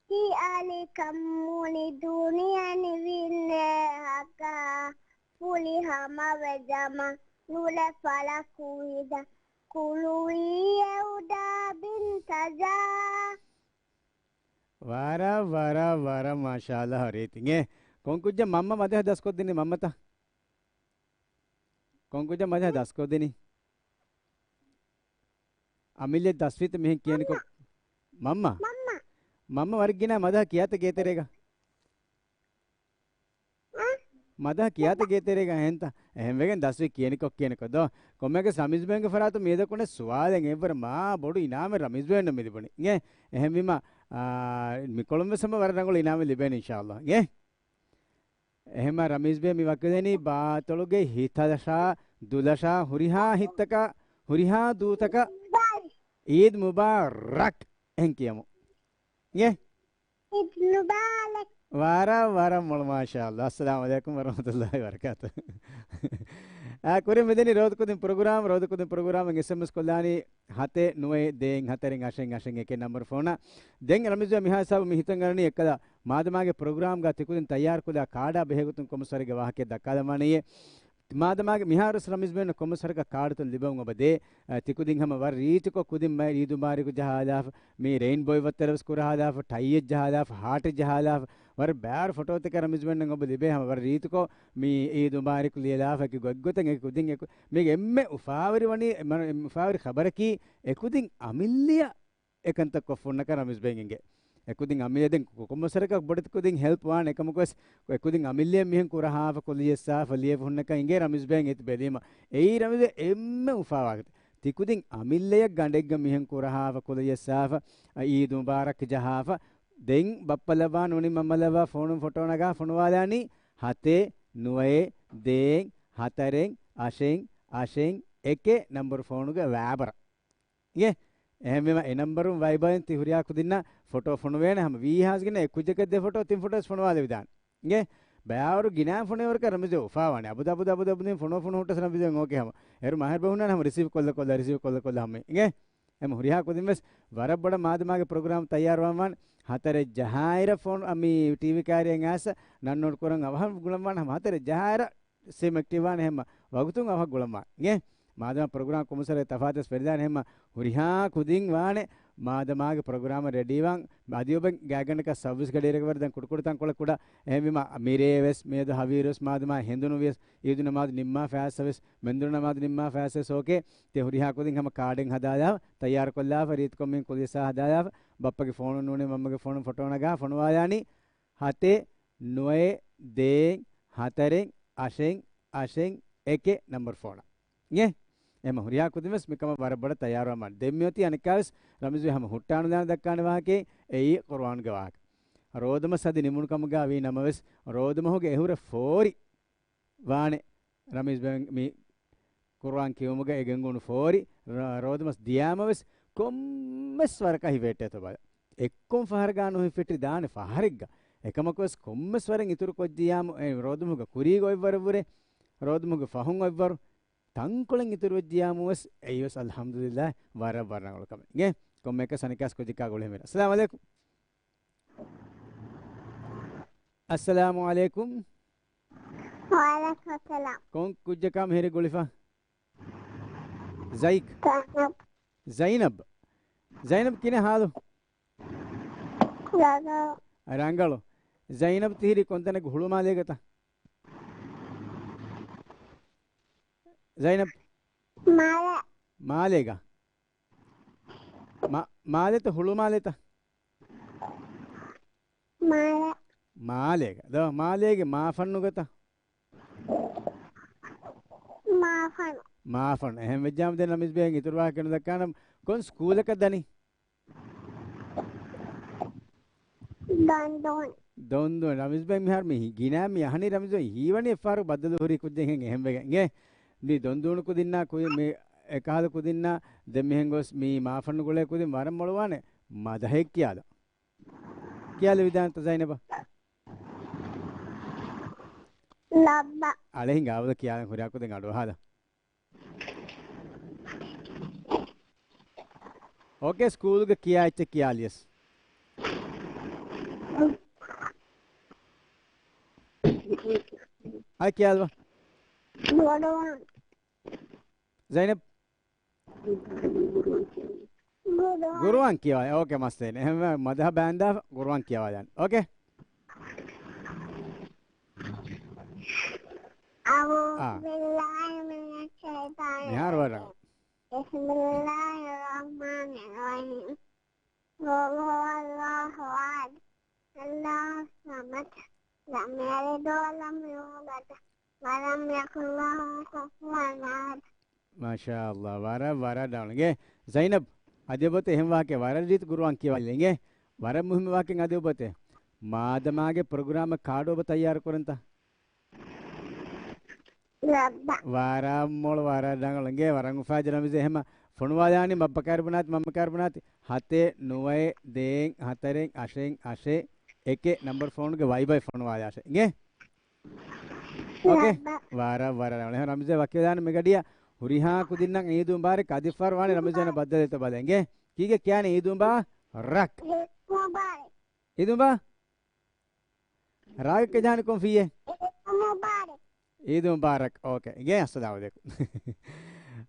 ހިޔާލިކަން މުޅި ދުނިޔެ ނިވިންނޭ ހައްގާ. ފުލިހަމަވެ ޒަމާން އުޅެ ފަލަކު ވިދާ، ކުލުވީ އެއުޑާ ބިން ތަޒާ. ވަރަށް، ވަރަށް، ވަރަށް މާޝާﷲ ރީތި. އިނގޭ، ކޮން ކުއްޖެއް މަންމަ މަދަހަ ދަސްކޮށްދިނީ މަންމަތަ؟ ކޮން ކުއްޖެއް މަދަހަ ދަސްކޮށްދިނީ؟ އަމިއްލަ ދަސްވީތަ މިހެން ކިޔަނިކޮށް؟ މަންމަ؟ މަންމަ. މަންމަ ވަރަށް ގިނަ މަދަހަ ކިޔާތަ ގޭތެރޭގަ؟ އަ؟ މަދަހަ ކިޔާތަ ގޭތެރޭގަ އެހެންތަ؟ އެހެންވެގެން ދަސްވީ ކިޔަނިކޮށް ކިޔަނިކޮށް ދޯ. ކޮންމެއަކަސް ރަމީޒް ބޭންގެ ފަރާތުން މިއަދަކުން ސުވާލެއް އެއްވަރަށް މާ ބޮޑު އިނާމެއް ރަމީޒް ބޭން މި ލިބުނީ. އިނގޭ؟ އެހެންވީމަ، އާ، މިކޮޅުން ވެސް ހަމަ ވަރަށް ރަނގަޅު އިނާމެއް ލިބޭނެ އިންޝާﷲ. އިނގޭ؟ އެހެންމަ ރަމީޒް ބޭ މި ވަކިވެދެނީ ބާތޮޅުގެ ހިތަށާ ދުލަށާ ހުރިހާ ހިތްތަކަށް ހުރިހާ ދޫތަކަށް ޢީދު މުބާރަކް އެހެން ކިޔަމު. އިނގޭ؟ ޢީދު މުބާރަކް. ވަރަށް ވަރަށް މޮޅު މާޝާﷲ. އައްސަލާމު ޢަލައިކުމް ވަރަޙްމަތުﷲ ވަބަރަކާތުހު. އާ، ކުރިން މިދެނީ ރޯދަ ކުދިން ޕްރޮގްރާމް، ރޯދަ ކުދިން ޕްރޮގްރާމް އެސްއެމްއެސް ކޮށްލާނީ ހަތެއް ނުވައެއް ދޭއް ހަތަރެއް އަށެއް އަށެއް އެކެއް ނަންބަރު ފޯނަށް. ދެން ރަމީޒް ބޭ މިހާ ހިސާބު މި ހިތަށް އަރަނީ އެއްކަލަ މާދަމާގެ ޕްރޮގްރާމްގަ ތިކުދިން ތައްޔާރުކުލާ ކާޑާ ބެހޭގޮތުން ކޮންމެސް ވަރެއްގެ ވާހަކައެއް ދައްކާލަމާނެޔޭ. މާދަމާގެ މިހާރުވެސް ރަމީޒް ބޭން ކޮންމެސް ވަރަކަށް ކާޑުތައް ލިބެމުން އެބަދޭ. އަ، ތިކުދިން ހަމަ ވަރަށް ރީތިކޮށް ކުދިން މައި ޢީދު މުބާރަކު ޖަހާލާފަ، މި ރެއިންބޯ އެއްވައްތަރެއް ވެސް ކުރަހާލާފަ، ޓައިއެއް ޖަހާލާފަ، ހާޓެއް ޖަހާލާފަ، ވަރަށް ބައިވަރު ފޮޓޯތަކެއް ރަމީޒް ބޭން އެބަ ލިބޭ. ހަމަ ވަރަށް ރީތިކޮށް މި ޢީދު މުބާރަކު ލިޔެލާފަ އެކި ގޮތްގޮތަށް އެކި ކުދިން އެކު، މީގެ އެންމެ އުފާވެރި ވަނީ، އެ، މަ-، އުފާވެރި ޚަބަރަކީ އެކުދިން އަމިއްލައަށް އެކަންތައް ކޮށްފަ ހުންނަކަން ރަމީޒް ބޭން އިނގޭ. އެކުދިން އަމިއްލަ ދެން ކޮ-، ކޮންމެސް ވަރަކަށް ބޮޑެތި ކުދިން ހެލްޕް ވާނެ އެކަމަކުވެސް، އެކުދިން އަމިއްލައަށް މިހެން ކުރަހާފަ ކުރިޔަސްސާފަ ލިޔެފަ ހުންނަކަން އިނގޭ ރަމީޒް ބޭން އެތި ބެލީމަ. އެއީ ރަމީޒް ބޭން އެންމެ އުފާވާގޮތެއް. ތިކުދިން އަމިއްލައަށް ގަނޑެއްގަ މިހެން ކުރަހާފަ ކުރިޔަސްސާފަ، އަ، ޢީދު މުބާރަކް ޖަހާފަ، ދެން ބައްޕަ ލައްވާ ނޫނީ މަންމަ ލައްވާ ފޯނުން ފޮޓޯ ނަގާ ފޮނުވާލާނީ ހަތެއް ނުވައެއް ދޭއް ހަތަރެއް އަށެއް އަށެއް އެކެއް ނަންބަރު ފޯނުގެ ވައިބަރަށް. އިނގޭ؟ އެހެންވީމަ އެ ނަންބަރުން ވައިބަރުން ތި ހުރިހާ ކުދިންނަށް ފޮޓޯ ފޮނުވޭނެ. ހަމަ ވީހާވެސް ގިނަ އެއް ކުއްޖަކަށް ދެ ފޮޓޯ ތިން ފޮޓޯ ވެސް ފޮނުވާލެވިދާނެ. އިނގޭ؟ ބަޔާވަރު ގިނަ ފޮނުވި ވަރަކަށް ރަމީޒް އުފާވާނެ. އަބަދު އަބަދު އަބަދު އަބަދު ފޮނުވަ ފޮނުވަ ހުއްޓަސް ރަމީޒް އޯކޭ ހަމަ. އޭރު މަހެރު ބަހުންނާނެ ހަމަ ރިސީވް ކޮށްލަ ކޮށްލަ ރިސީވް ކޮށްލަ ކޮށްލަ ހަމަ. އިނގޭ؟ އެމަ ހުރިހާ ކުދިން ވެސް ވަރަށް ބޮޑަށް މާދަމާގެ ޕްރޮގްރާމް ތައްޔާރުވާން ވާން ހަތަރެއް ޖަހާއިރަށް ފޯނު އަ، މި ޓީވީ ކާރިއަށް އައިސް ނަން ނޯޓް ކުރަން އަވަހަށް ގުޅަން ވާން ހަމަ ހަތަރެއް ޖަހާއިރަށް ސިމް އެކްޓިވް ވާނެ ހެންމަ ވަގުތުން އަވަހަށް ގުޅަން ވާން. އިނގޭ؟ މާދަމާ ޕްރޮގްރާމް ކޮންމެސް ވަރެއްގެ ތަފާތުވެސް ފެނިދާނެ ހެންމަ ހުރިހާ ކުދިން ވާނެ މާދަމާގެ ޕްރޮގްރާމަށް ރެޑީވާން. އަދި އޮބެން ގާތްގަނޑަކަށް ސައުވީސް ގަޑިއިރަކަށް ވަރަށް ދެން ކުޑަކުޑަ ތަންކޮޅެއް ކުޑަ. އެހެންވީމަ މިރޭ ވެސް މިއަދު ހަވީރު ވެސް މާދަމާ ހެނދުނު ވިޔަސް ޢީދު ނަމާދު ނިންމާ ފައިސް ވެސް މެންދުރު ނަމާދު ނިންމާ ފައިސް ވެސް އޯކޭ. ތި ހުރިހާ ކުދިން ހަމަ ކާޑެއް ހަދާލާ ތައްޔާރު ކޮށްލާފަ ރީތިކޮށް މި ކުދިސާ ހަދާލާފަ ބައްޕަގެ ފޯނުން ނޫނީ މަންމަގެ ފޯނުން ފޮޓޯ ނަގާ ފޮނުވާލާނީ ހަތެއް ނުވައެއް ދޭއް ހަތަރެއް އަށެއް އަށެއް އެކެއް ނަންބަރު ފޯނަށް. އިނގޭ؟ އެމަ ހުރިހާ ކުދިން ވެސް މިކަމަށް ވަރަށް ބޮޑަށް ތައްޔާރުވާ މާ. ދެން މިއޮތީ އަނެއްކާވެސް ރަމީޒް ބޭ ހަމަ ހުއްޓާނުލާނެ ދައްކާނެ ވާހަކައެއް އެއީ ޤުރުއާންގެ ވާހަކަ. ރޯދަމަސް އަދި ނިމުނު ކަމުގަ ވީ ނަމަވެސް ރޯދަމަހުގެ އެހުރެ ފޯރި ވާނެ ރަމީޒް ބޭ މި ޤުރުއާން ކިޔުމުގަ އެ ގެންގުޅުނު ފޯރި ރ-، ރޯދަމަސް ދިޔާމަވެސް ކޮންމެސް ވަރަކަށް ހިފެއްޓޭތޯ ބަލަ. އެއްކޮން ފަހަރަކާ ނުހިފެއްޓި ދާނެ ފަހަރެއްގަ. އެކަމަކުވެސް ކޮންމެސް ވަރެއް އިތުރު ކޮށްޖިޔާމު އެ ރޯދަމަހުގަ ކުރީގަ އޮތްވަރަށްވުރެ ރޯދަމަހުގެ ފަހުން އޮތްވަރު ތަންކޮޅެއް އިތުރުވެއްޖިޔާމުވެސް އެއީވެސް އަލްޙަމްދުލިއްލާހް ވަރަށް ވަރަށް ރަނގަޅު ކަމެއް. އިނގޭ؟ ކޮންމެއަކަސް އަނެއްކާސް ކުއްޖަކާ ގުޅިހެން މިރަށް. އައްސަލާމު ޢަލައިކުމް. އައްސަލާމު ޢަލައިކުމް. ވަޢަލައިކުމް އައްސަލާމް. ކޮން ކުއްޖަކާ މިހިރީ ގުޅިފަ؟ ޒައިކް. ޒައިނަބް. ޒައިނަބް. ޒައިނަބް ކިހިނެއް ހާލު؟ ރަނގަޅު. ރަނގަޅު. ޒައިނަބް ތިހިރީ ކޮންތަނެއްގަ ހުޅުމާލޭގަތަ؟ ޒައިނަބް. މާލެ. މާލޭގަ؟ މާ-، މާލެތަ ހުޅުމާލެތަ؟ މާލެ. މާލޭގަ. ދޯ، މާލޭގެ މާފަންނުގަތަ؟ މާފަން. މާފަން. އެހެން ވެއްޖާމަ ދެން ރަމީޒް ބޭ އިތުރު ވާހަކަ ނުދައްކާނަމަ ކޮން ސްކޫލަކަށް ދަނީ؟ ދޮންދޮން. ދޮންދޮން. ރަމީޒް ބޭ މިހާރު މި ހި-، ގިނަ މި އަހަނީ ރަމީޒް ބޭ ހީވަނީ އެއްފަހަރު ބައްދަލު ހުރި ކުއްޖެއް ހެން އެހެން ވެގެން. އިނގޭ؟ މި ދޮންދޫނު ކުދިންނާ ކުދި-، މި އެކަހަލަ ކުދިންނާ ދެން މިހެން ގޮސް މި މާފަންނު ގުޅޭ ކުދިން ވަރަށް މޮޅުވާނެ މަދަހެއް ކިޔާލަ. ކިޔާލެވިދާނެތަ ޒައިނަބަށް؟ ލައްބަ. އަޅެ ހިނގާ އަބަދު ކިޔާލަން ހުރިހާ ކުދިން އަޑު އަހާލަ. އޯކޭ، ސްކޫލްގަ ކިޔާ އެއްޗެއް ކިޔާލިޔަސް. އައި ކިޔާލަވާ. ގުރުއާން. ޒައިނަބް. ގުރުއާން. ގުރުއާން ކިޔަވާ. އޯކޭ، މައްސަލައެއް ނެ. އެހެންވެ މަދަހަ ބާންދާ ގުރުއާން ކިޔަވާލާން. އޯކޭ؟ أعوذ بالله من بسم الله الرحمن الرحيم. قل هو الله أحد، الله الصمد، لم يلد ولم يولد، ولم يكن له كفوا أحد. މާޝާﷲ، ވަރަށް، ވަރަށް ރަނގަޅު. އިނގޭ، ޒައިނަބް، އަދި އޮބަތަ އެހެން ވާހަކަ ވަރަށް ރީތި ޤުރުއާން ކިޔަވާލި. އިނގޭ، ވަރަށް މުހިއްމު ވާހަކަ އަދި އޮބަތޭ. މާދަމާގެ ޕްރޮގްރާމަށް ކާޑު އޮބަ ތައްޔާރު ކުރަންތަ؟ ލައްބަ. ވަރަށް މޮޅު، ވަރަށް ރަނގަޅު. އިނގޭ، ވަރަށް އުފާ ޖެހޭ ރަމީޒޭ. އެހެމަ ފޮނުވާލާނީ ބައްބަ ކާރި ބުނާތި، މަންމަ ކާރި ބުނާތި. ހަތެއް ނުވައެއް ދޭއް ހަތަރެއް އަށެއް އަށެއް އެކެއް ނަމްބަރު ފޯނުގެ ވައިބައި ފޮނުވާލާށޭ. އިނގޭ؟ އޯކޭ. ލައްބަ. ވަރަށް، ވަރަށް ރަނގަޅު. އެހެން ރަމީޒޭ ވަކިވެލާނެ މިގަޑިއަށް. ހުރިހާ ކުދިންނަށް ޢީދު މުބާރަކް. އަދި ފަހަރު ވާނެ ރަމީޒޭން ބައްދަލުވެތަ ބަލަ. އިނގޭ؟ ކީކޭ ކިޔާނީ ޢީދު މުބާރަކް؟ ޢީދު މުބާރަކް. ޢީދު މުބާ؟ ރާގެއް ކެޖާނި ކޮން ފީއެއް؟ ޢީދު މުބާރަކް. ޢީދު މުބާރަކް. އޯކޭ. އިނގޭ، އައްސަލާމު ޢަލައިކުމް.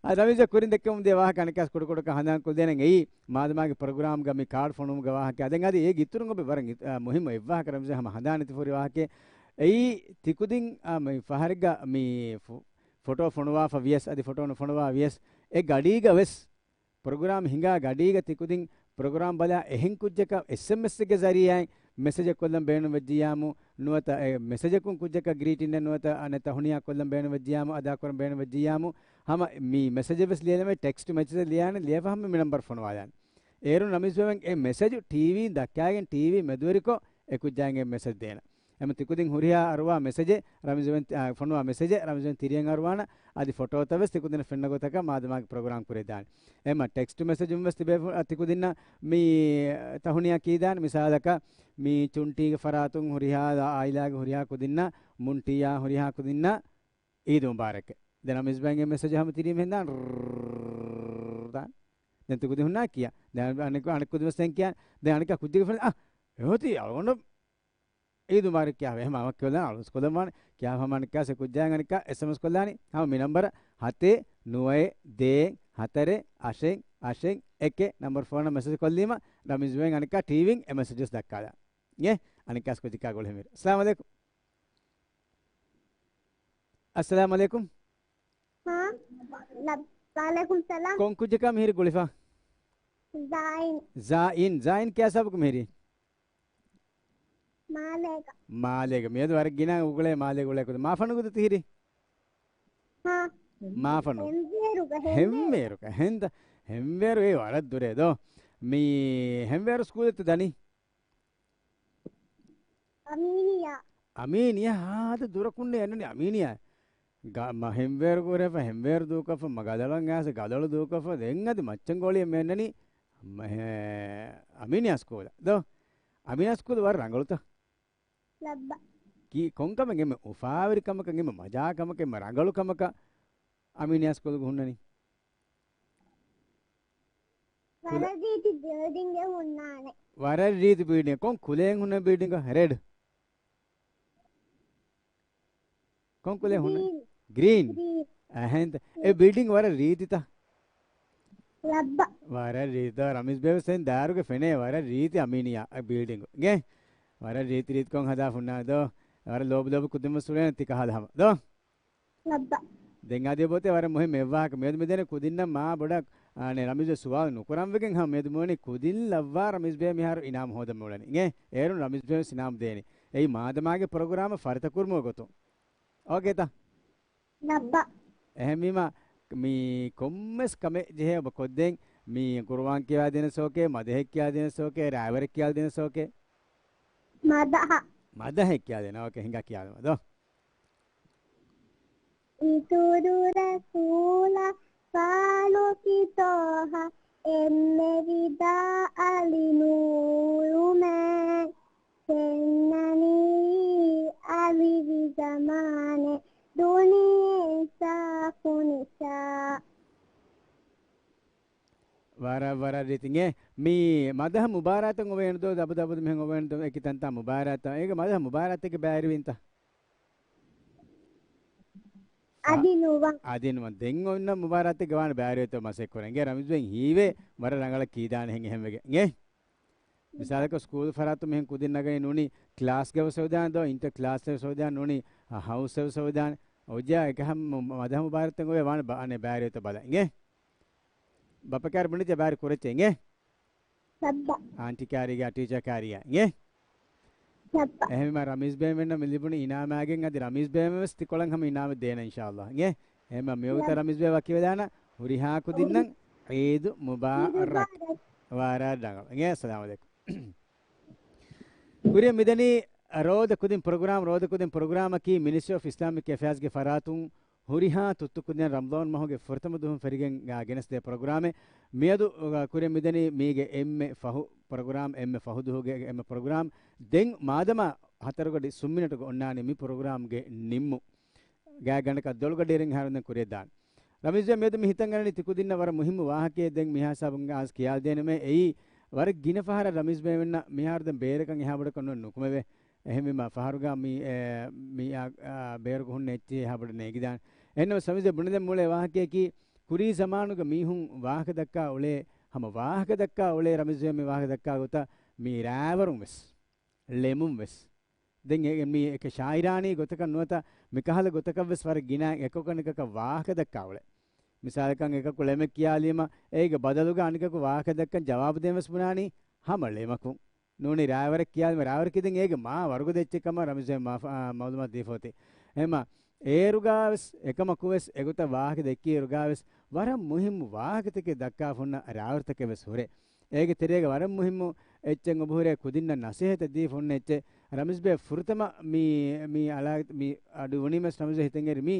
އަދި ރަމީޒޭ ކުރިން ދެއްކެމުން ދިޔަ ވާހަކަ އަނެއްކާސް ކުޑަކުޑަކަށް ހަނދާން ކޮށްދޭނެ. އެއީ މާދަމާގެ ޕްރޮގްރާމްގަ މި ކާޑް ފޮނުވުމުގެ ވާހަކަ. ދެން އަދި އޭގެ އިތުރުން އޮބެ ވަރަށް އިތު-، އާ، މުހިއްމު އެއްވާހަކަ ރަމީޒޭ ހަމަ ހަނދާން ނެތިފަ ހުރި ވާހަކައެއް. އެއީ ތިކުދިން، އާ، މި ފަހަރެއްގަ މި ފޮ-، ފޮޓޯ ފޮނުވާފަ ވިޔަސް އަދި ފޮޓޯ ނުފޮނުވާ ވިޔަސް އެ ގަޑީގަ ވެސް ޕްރޮގްރާމް ހިނގާ ގަޑީގަ ތިކުދިން ޕްރޮގްރާމް ބަލާ އެހެން ކުއްޖަކަށް އެސްއެމްއެސްގެ ޒަރީއާއިން މެސެޖެއް ކޮށްލަން ބޭނުން ވެއްޖިއްޔާމު، ނުވަތަ އެ މެސެޖަކުން ކުއްޖަކަށް ގްރީޓިންއެއް ނުވަތަ އަނެއް ތަހުނިޔާ ކޮށްލަން ބޭނުން ވެއްޖިއްޔާމު، އަދާކުރަން ބޭނުން ވެއްޖިއްޔާމު، ހަމަ މި މެސެޖެއް ވެސް ލިޔެލަމެ ޓެކްސްޓް މެސެޖެއް ލިޔާނެ، ލިޔެފަ ހަމަ މި ނަމްބަރު ފޮނުވާލާނެ. އޭރުން ރަމީޒް ވެވެން އެ މެސެޖު ޓީވީން ދައްކާގެން ޓީވީ މެދުވެރިކޮށް އެ ކުއްޖާއިން އެ މެސެޖް ދޭނަ. އެމަ ތިކުދިން ހުރިހާ އަރުވާ މެސެޖެއް ރަމީޒް ވެވެން، އާ، ފޮނުވާ މެސެޖެއް ރަމީޒް ވެވެން ތިރިއަށް އަރުވާނަ، އަދި ފޮޓޯތައް ވެސް ތިކުދިންނަށް ފެންނަ ގޮތަކަށް މާދަމާގެ ޕްރޮގްރާމް ކުރެވިދާނެ. އެމަ ޓެކްސްޓް މެސެޖުން ވެސް ތިބޭފު-، އަ، ތިކުދިންނަށް މި ތަހުނިޔާ ކީދާނެ. މިސާލަކަށް މި ޗުންޓީގެ ފަރާތުން ހުރިހާ އާއިލާގެ ހުރިހާ ކުދިންނަށް، މުންޓީއާ ހުރިހާ ކުދިންނަށް ޢީދު މުބާރަކް. ދެން ރަމީޒް ބެންގެ މެސެޖް ހަމަ ތިރީމް ހެންދާން ރްރްރް ދާން. ދެން ތިކުދި ހުންނާ ކިޔާ. ދެން އަނެކު، އަނެކު ކުދި ވެސް ދެން ކިޔާ. ދެން އަނެކާ ކުއްޖެއްގެ ފެން، އަ، އެހޮތީ އަޅުގަނޑު ޢީދު މުބާރަކް ކިޔާ ހަމަ ކިޔާ އަޅުސް ކޮލަމާނެ ކިޔާ ހަމަ އަނެކާ ސެ ކުއްޖާއިން އަނެކާ އެސްއެމްއެސް ކޮށްލާނީ. ހަމަ މި ނަމްބަރަށް ހަތެއް ނުވައެއް ދޭއް ހަތަރެއް އަށެއް އަށެއް އެކެއް ނަމްބަރު ފޯނަށް މެސެޖް ކޮށްލީމަ ރަމީޒް ވެވެން އަނެކާ ޓީވީން އެ މެސެޖް ވެސް ދައްކާލާ. އޭ، އަނެކާސް ކުއްޖަކާ ގުޅި މިރު. އައްސަލާމު ޢަލައިކުމް. އައްސަލާމު ޢަލައިކުމް. ހާ؟ ލަ-، ވަޢަލައިކުމް ސަލާމް. ކޮން ކުއްޖަކާ މިހިރީ ގުޅިފަ؟ ޒާއިން. ޒާއިން، ޒާއިން ކިޔާ ސަބަބަކު މިހިރީ؟ މާލޭގަ. މާލޭގަ. މިއަދު ވަރަށް ގިނަ އުގުޅޭ މާލޭގަ އުޅޭ ކުދި. މާފަނުގަ ތިހިރީ؟ ހާ. މާފަނު. ހެންވޭރުގަ، ހެންވޭރު. ހެންވޭރުގަ، ހެންދަ-، ހެންވޭރު އޭ ވަރަށް ދުރޭ ދޯ. މި ހެންވޭރު ސްކޫލެއްތަ ދަނީ؟ އަމީނިޔާ. އަމީނިޔާ ހާދަ ދުރަކުންނޭ އެންނަނީ އަމީނިޔާ. ގަ-، މަ ހެންވޭރު ކުރެފަ، ހެންވޭރު ދޫކޮށްފަ، މަ ގަދަޅަން އާސެ ގަދަޅު ދޫކޮށްފަ، ދެން އަދި މައްޗަންގޯޅިއެއް މޭންނަނީ، މަ ހެ-، އަމީނިޔާ ސްކޫލަށް. ދޯ؟ އަމީނިޔާ ސްކޫލް ވަރަށް ރަނގަޅުތަ؟ ލައްބަ. ކީ ކޮންކަމެއް އެންމެ އުފާވެރި ކަމަކަށް، އެންމެ މަޖާ ކަމަކަށް، އެންމެ ރަނގަޅު ކަމަކަށް އަމީނިޔާ ސްކޫލްގަ ހުންނަނީ؟ ވަރަށް ރީތި ބިލްޑިންގެއް ހުންނާނެ. ވަރަށް ރީތި ބިލްޑިންގެއް. ކޮން ކުލައެއް ހުންނަ ބިލްޑިންގެއް؟ ރެޑް. ކޮން ކުލައެއް ހުންނަ؟ ގްރީން. ގްރީން. ގްރީން. އަހެންތަ؟ އެ ބިލްޑިން ވަރަށް ރީތިތަ؟ ލައްބަ. ވަރަށް ރީތި ދޯ. ރަމީޒް ބޭބެ ސެން ދާރުގެ ފެނޭ ވަރަށް ރީތި އަމީނިޔާ އެ ބިލްޑިންގު. ގޭ؟ ވަރަށް ރީތި ރީތިކޮން ހަދާ ފުންނާ ދޯ. ވަރަށް ލޯބި ލޯބި ކުދިން ސުޅޭނެ ތި ކަހަލަ ހަމަ. ދޯ؟ ލައްބަ. ދެން އަދި ބޮތެ ވަރަށް މުހިންމު އެއްވާހަކަ މިއަދު މިދެނެ ކުދިންނަށް މާ ބޮޑަށް، އާނެ، ރަމީޒް ސުވާލު ނުކުރަން ވެގެން ހަމަ މިއަދު މިވަނީ ކުދިން ލައްވާ ރަމީޒް ބޭ މިހާރު އިނާމު ހޯދަން މިއުޅެނީ. އިނގޭ؟ އޭރުން ރަމީޒް ބޭ ސިނާމް ދޭނީ. އެއީ މާދަމާގެ ޕްރޮގްރާމަށް ފަރިތަކުރުމުގެ ގޮތުން. އޯކޭތަ؟ ލައްބަ. އެހެންވީމަ މި ކޮންމެސް ކަމެއް ޖެހޭ އޮބަ ކޮށްދޭން މި ޤުރުއާން ކިޔާދޭނެސް އޯކޭ، މަދަހެއް ކިޔާދޭނެސް އޯކޭ، ރައިވަރެއް ކިޔާދޭނެސް އޯކޭ. މަދަހަ. މަދަހެއް ކިޔާދޭނެ. އޯކޭ، ހިނގާ ކިޔާލަމާ ދޯ. އިތުރު ރަސޫލާ ފާރޫޤީ ޠާހާ އެންމެ ވިދާޢު އަލި ނޫރުމެން ފެންނަނީ އަލިވި ޒަމާނެއް ދުނިޔެ އިންސާފު ނިސާ. ވަރަށް، ވަރަށް ރީތި. އިނގޭ، މި މަދަހަ މުބާރާތަށް އޮވޭނެ ދޯ، ދަބު ދަބު މިހެން އޮވޭނެ ދޯ، އެކި ތަންތާ މުބާރާތަށް. އޭގެ މަދަހަ މުބާރާތެއްގެ ބައިވެރިވީންތަ؟ އަދި ނުވަ. އަދި ނުވަ. ދެން އޮންނަ މުބާރާތެއްގެ ވާނެ ބައިވެރިވޭތޯ މަސައްކަތް ކުރަން. އިނގޭ، ރަމީޒް ބެން ހީވޭ، ވަރަށް ރަނގަޅަށް ކީދާނެ ހެން އެހެން ވެގެން. އިނގޭ؟ މިސާލަކަށް ސްކޫލް ފަރާތުން މިހެން ކުދިން ނަގަނީ ނޫނީ ކްލާސްގަ ވެސް އޮވެދާނެ ދޯ، އިންޓަ ކްލާސް ވެސް އޮވެދާނެ ނޫނީ، އަ، ހައުސް ވެސް އޮވެދާނެ. އޮއްޔާ އެކަހަ މަ-، މަދަހަ މުބާރާތަށް އޮވޭ ވާނެ ބަ-، އަނެއް ބައިވެރިވޭތޯ ބަލަ. އިނގޭ؟ ބައްޕަ ކާރި ބުނި ތިޔަ ބާރި ކުރެއްޗެ އިނގޭ؟ ބައްބަ. އާންޓި ކާރީގާ ޓީޗަރ ކާރީގާ އިނގޭ؟ ބައްބަ. އެހެންވީމަ ރަމީޒް ބޭން ވެންނަ މި ލިބުނު އިނާމާގެން އަދި ރަމީޒް ބޭން ވެސް ތިކޮޅަށް ހަމަ އިނާމެއް ދޭނަ އިންޝާﷲ އިނގޭ؟ އެހެންވީމަ މިވަގުތަށް ރަމީޒް ބޭ ވަކިވެލާނަ ހުރިހާ ކުދިންނަށް ޢީދު މުބާރަކް. ވާރާ ރަނގަޅު. އިނގޭ އައްސަލާމު ޢަލައިކުމް. ކުރިއަށް މިދަނީ ރޯދަ ކުދިން ޕްރޮގްރާމް، ރޯދަ ކުދިން ޕްރޮގްރާމަކީ މިނިސްޓްރީ އޮފް އިސްލާމިކް އެފެއާޒްގެ ފަރާތުން ހުރިހާ ތުއްތު ކުދިން ރަމަޟާން މަހުގެ ފުރަތަމަ ދުވަހުން ފެށިގެން، އާ، ގެނެސްދޭ ޕްރޮގްރާމެއް. މިއަދު، އާ، ކުރިއަށް މިދަނީ މީގެ އެންމެ ފަހު ޕްރޮގްރާމް، އެންމެ ފަހު ދުވަހުގެ އެންމެ ޕްރޮގްރާމް. ދެން މާދަމާ ހަތަރު ގަޑި ސުން މިނެޓުގަ އޮންނާނީ މި ޕްރޮގްރާމްގެ ނިންމު. ގާތްގަނޑަކަށް ދޮޅުގަޑިއެރިން އަހަރުން ދެން ކުރިއަށް ދާނެ. ރަމީޒް ބޭ މިއަދު މި ހިތަށް އަންނަނީ ތި ކުދިންނަށް ވަރަށް މުހިއްމު ވާހަކައެއް ދެން މިހާ ހިސާބުން އައިސް ކިޔާދޭނަމޭ. އެއީ ވަރަށް ގިނަ ފަހަރަށް ރަމީޒް ބޭ ވެންނަ މިހާރު ދެން ބޭރަކަށް އެހާ ބޮޑަކަށް ނުވެ ނުކުމެވޭ. އެހެންވީމަ ފަހަރުގަ މި، އެ، މި، އާ، އާ، ބޭރުގަ ހުންނަ އެއްޗެއް އެހާ ބޮޑަށް ނޭނގިދާނެ. އެހެންނަމަވެސް ރަމީޒް ބޭ ބުނެދެން މޫޅޭ ވާހަކަޔަކީ ކުރީ ޒަމާނުގަ މީހުން ވާހަކަ ދައްކާ އުޅޭ، ހަމަ ވާހަކަ ދައްކާ އުޅޭ ރަމީޒް ބޭ މި ވާހަކަ ދައްކާ ގޮތަށް މި ރާވަރުން ވެސް. ޅެމުން ވެސް. ދެން އެ، މީ އެކެ ޝާއިރާނީ ގޮތަކަށް ނުވަތަ މިކަހަލަ ގޮތަކަށް ވެސް ވަރަށް ގިނަ އެކަކު އަނެކަކަށް ވާހަކަ ދައްކާ އުޅޭ. މިސާލަކަށް އެކަކު ޅެމެއް ކިޔާލީމަ އޭގެ ބަދަލުގަ އަނެކަކު ވާހަކަ ދައްކަން ޖަވާބު ދޭން ވެސް ބުނާނީ ހަމަ ޅެމަކުން. ނޫނީ ރާވަރެއް ކިޔާލީމަ ރާވަރަކީ ދެން އޭގެ މާ ވަރުގަދަ އެއްޗެއް ކަމަށް ރަމީޒް ބޭ މާ، އާ، މައުލޫމާތު ދީފަ އޮތީ. އެހެންމަ އޭރުގަ ވެސް އެކަމަކު ވެސް އެގޮތަށް ވާހަކަ ދެއްކި އޭރުގަ ވެސް ވަރަށް މުހިއްމު ވާހަކަތަކެއް ދައްކާފަ ހުންނަ ރާވަރުތަކެއް ވެސް ހުރޭ. އޭގެ ތެރޭގަ ވަރަށް މުހިއްމު އެއްޗެއް އޮބުހުރޭ ކުދިންނަށް ނަސޭހަތެއް ދީފަ ހުންނަ އެއްޗެއް. ރަމީޒް ބޭ ފުރަތަމަ މި، މި އަޅާ، މި އަޑު އިވުނީމަ ވެސް ރަމީޒް ބޭ ހިތަށް އެރި މީ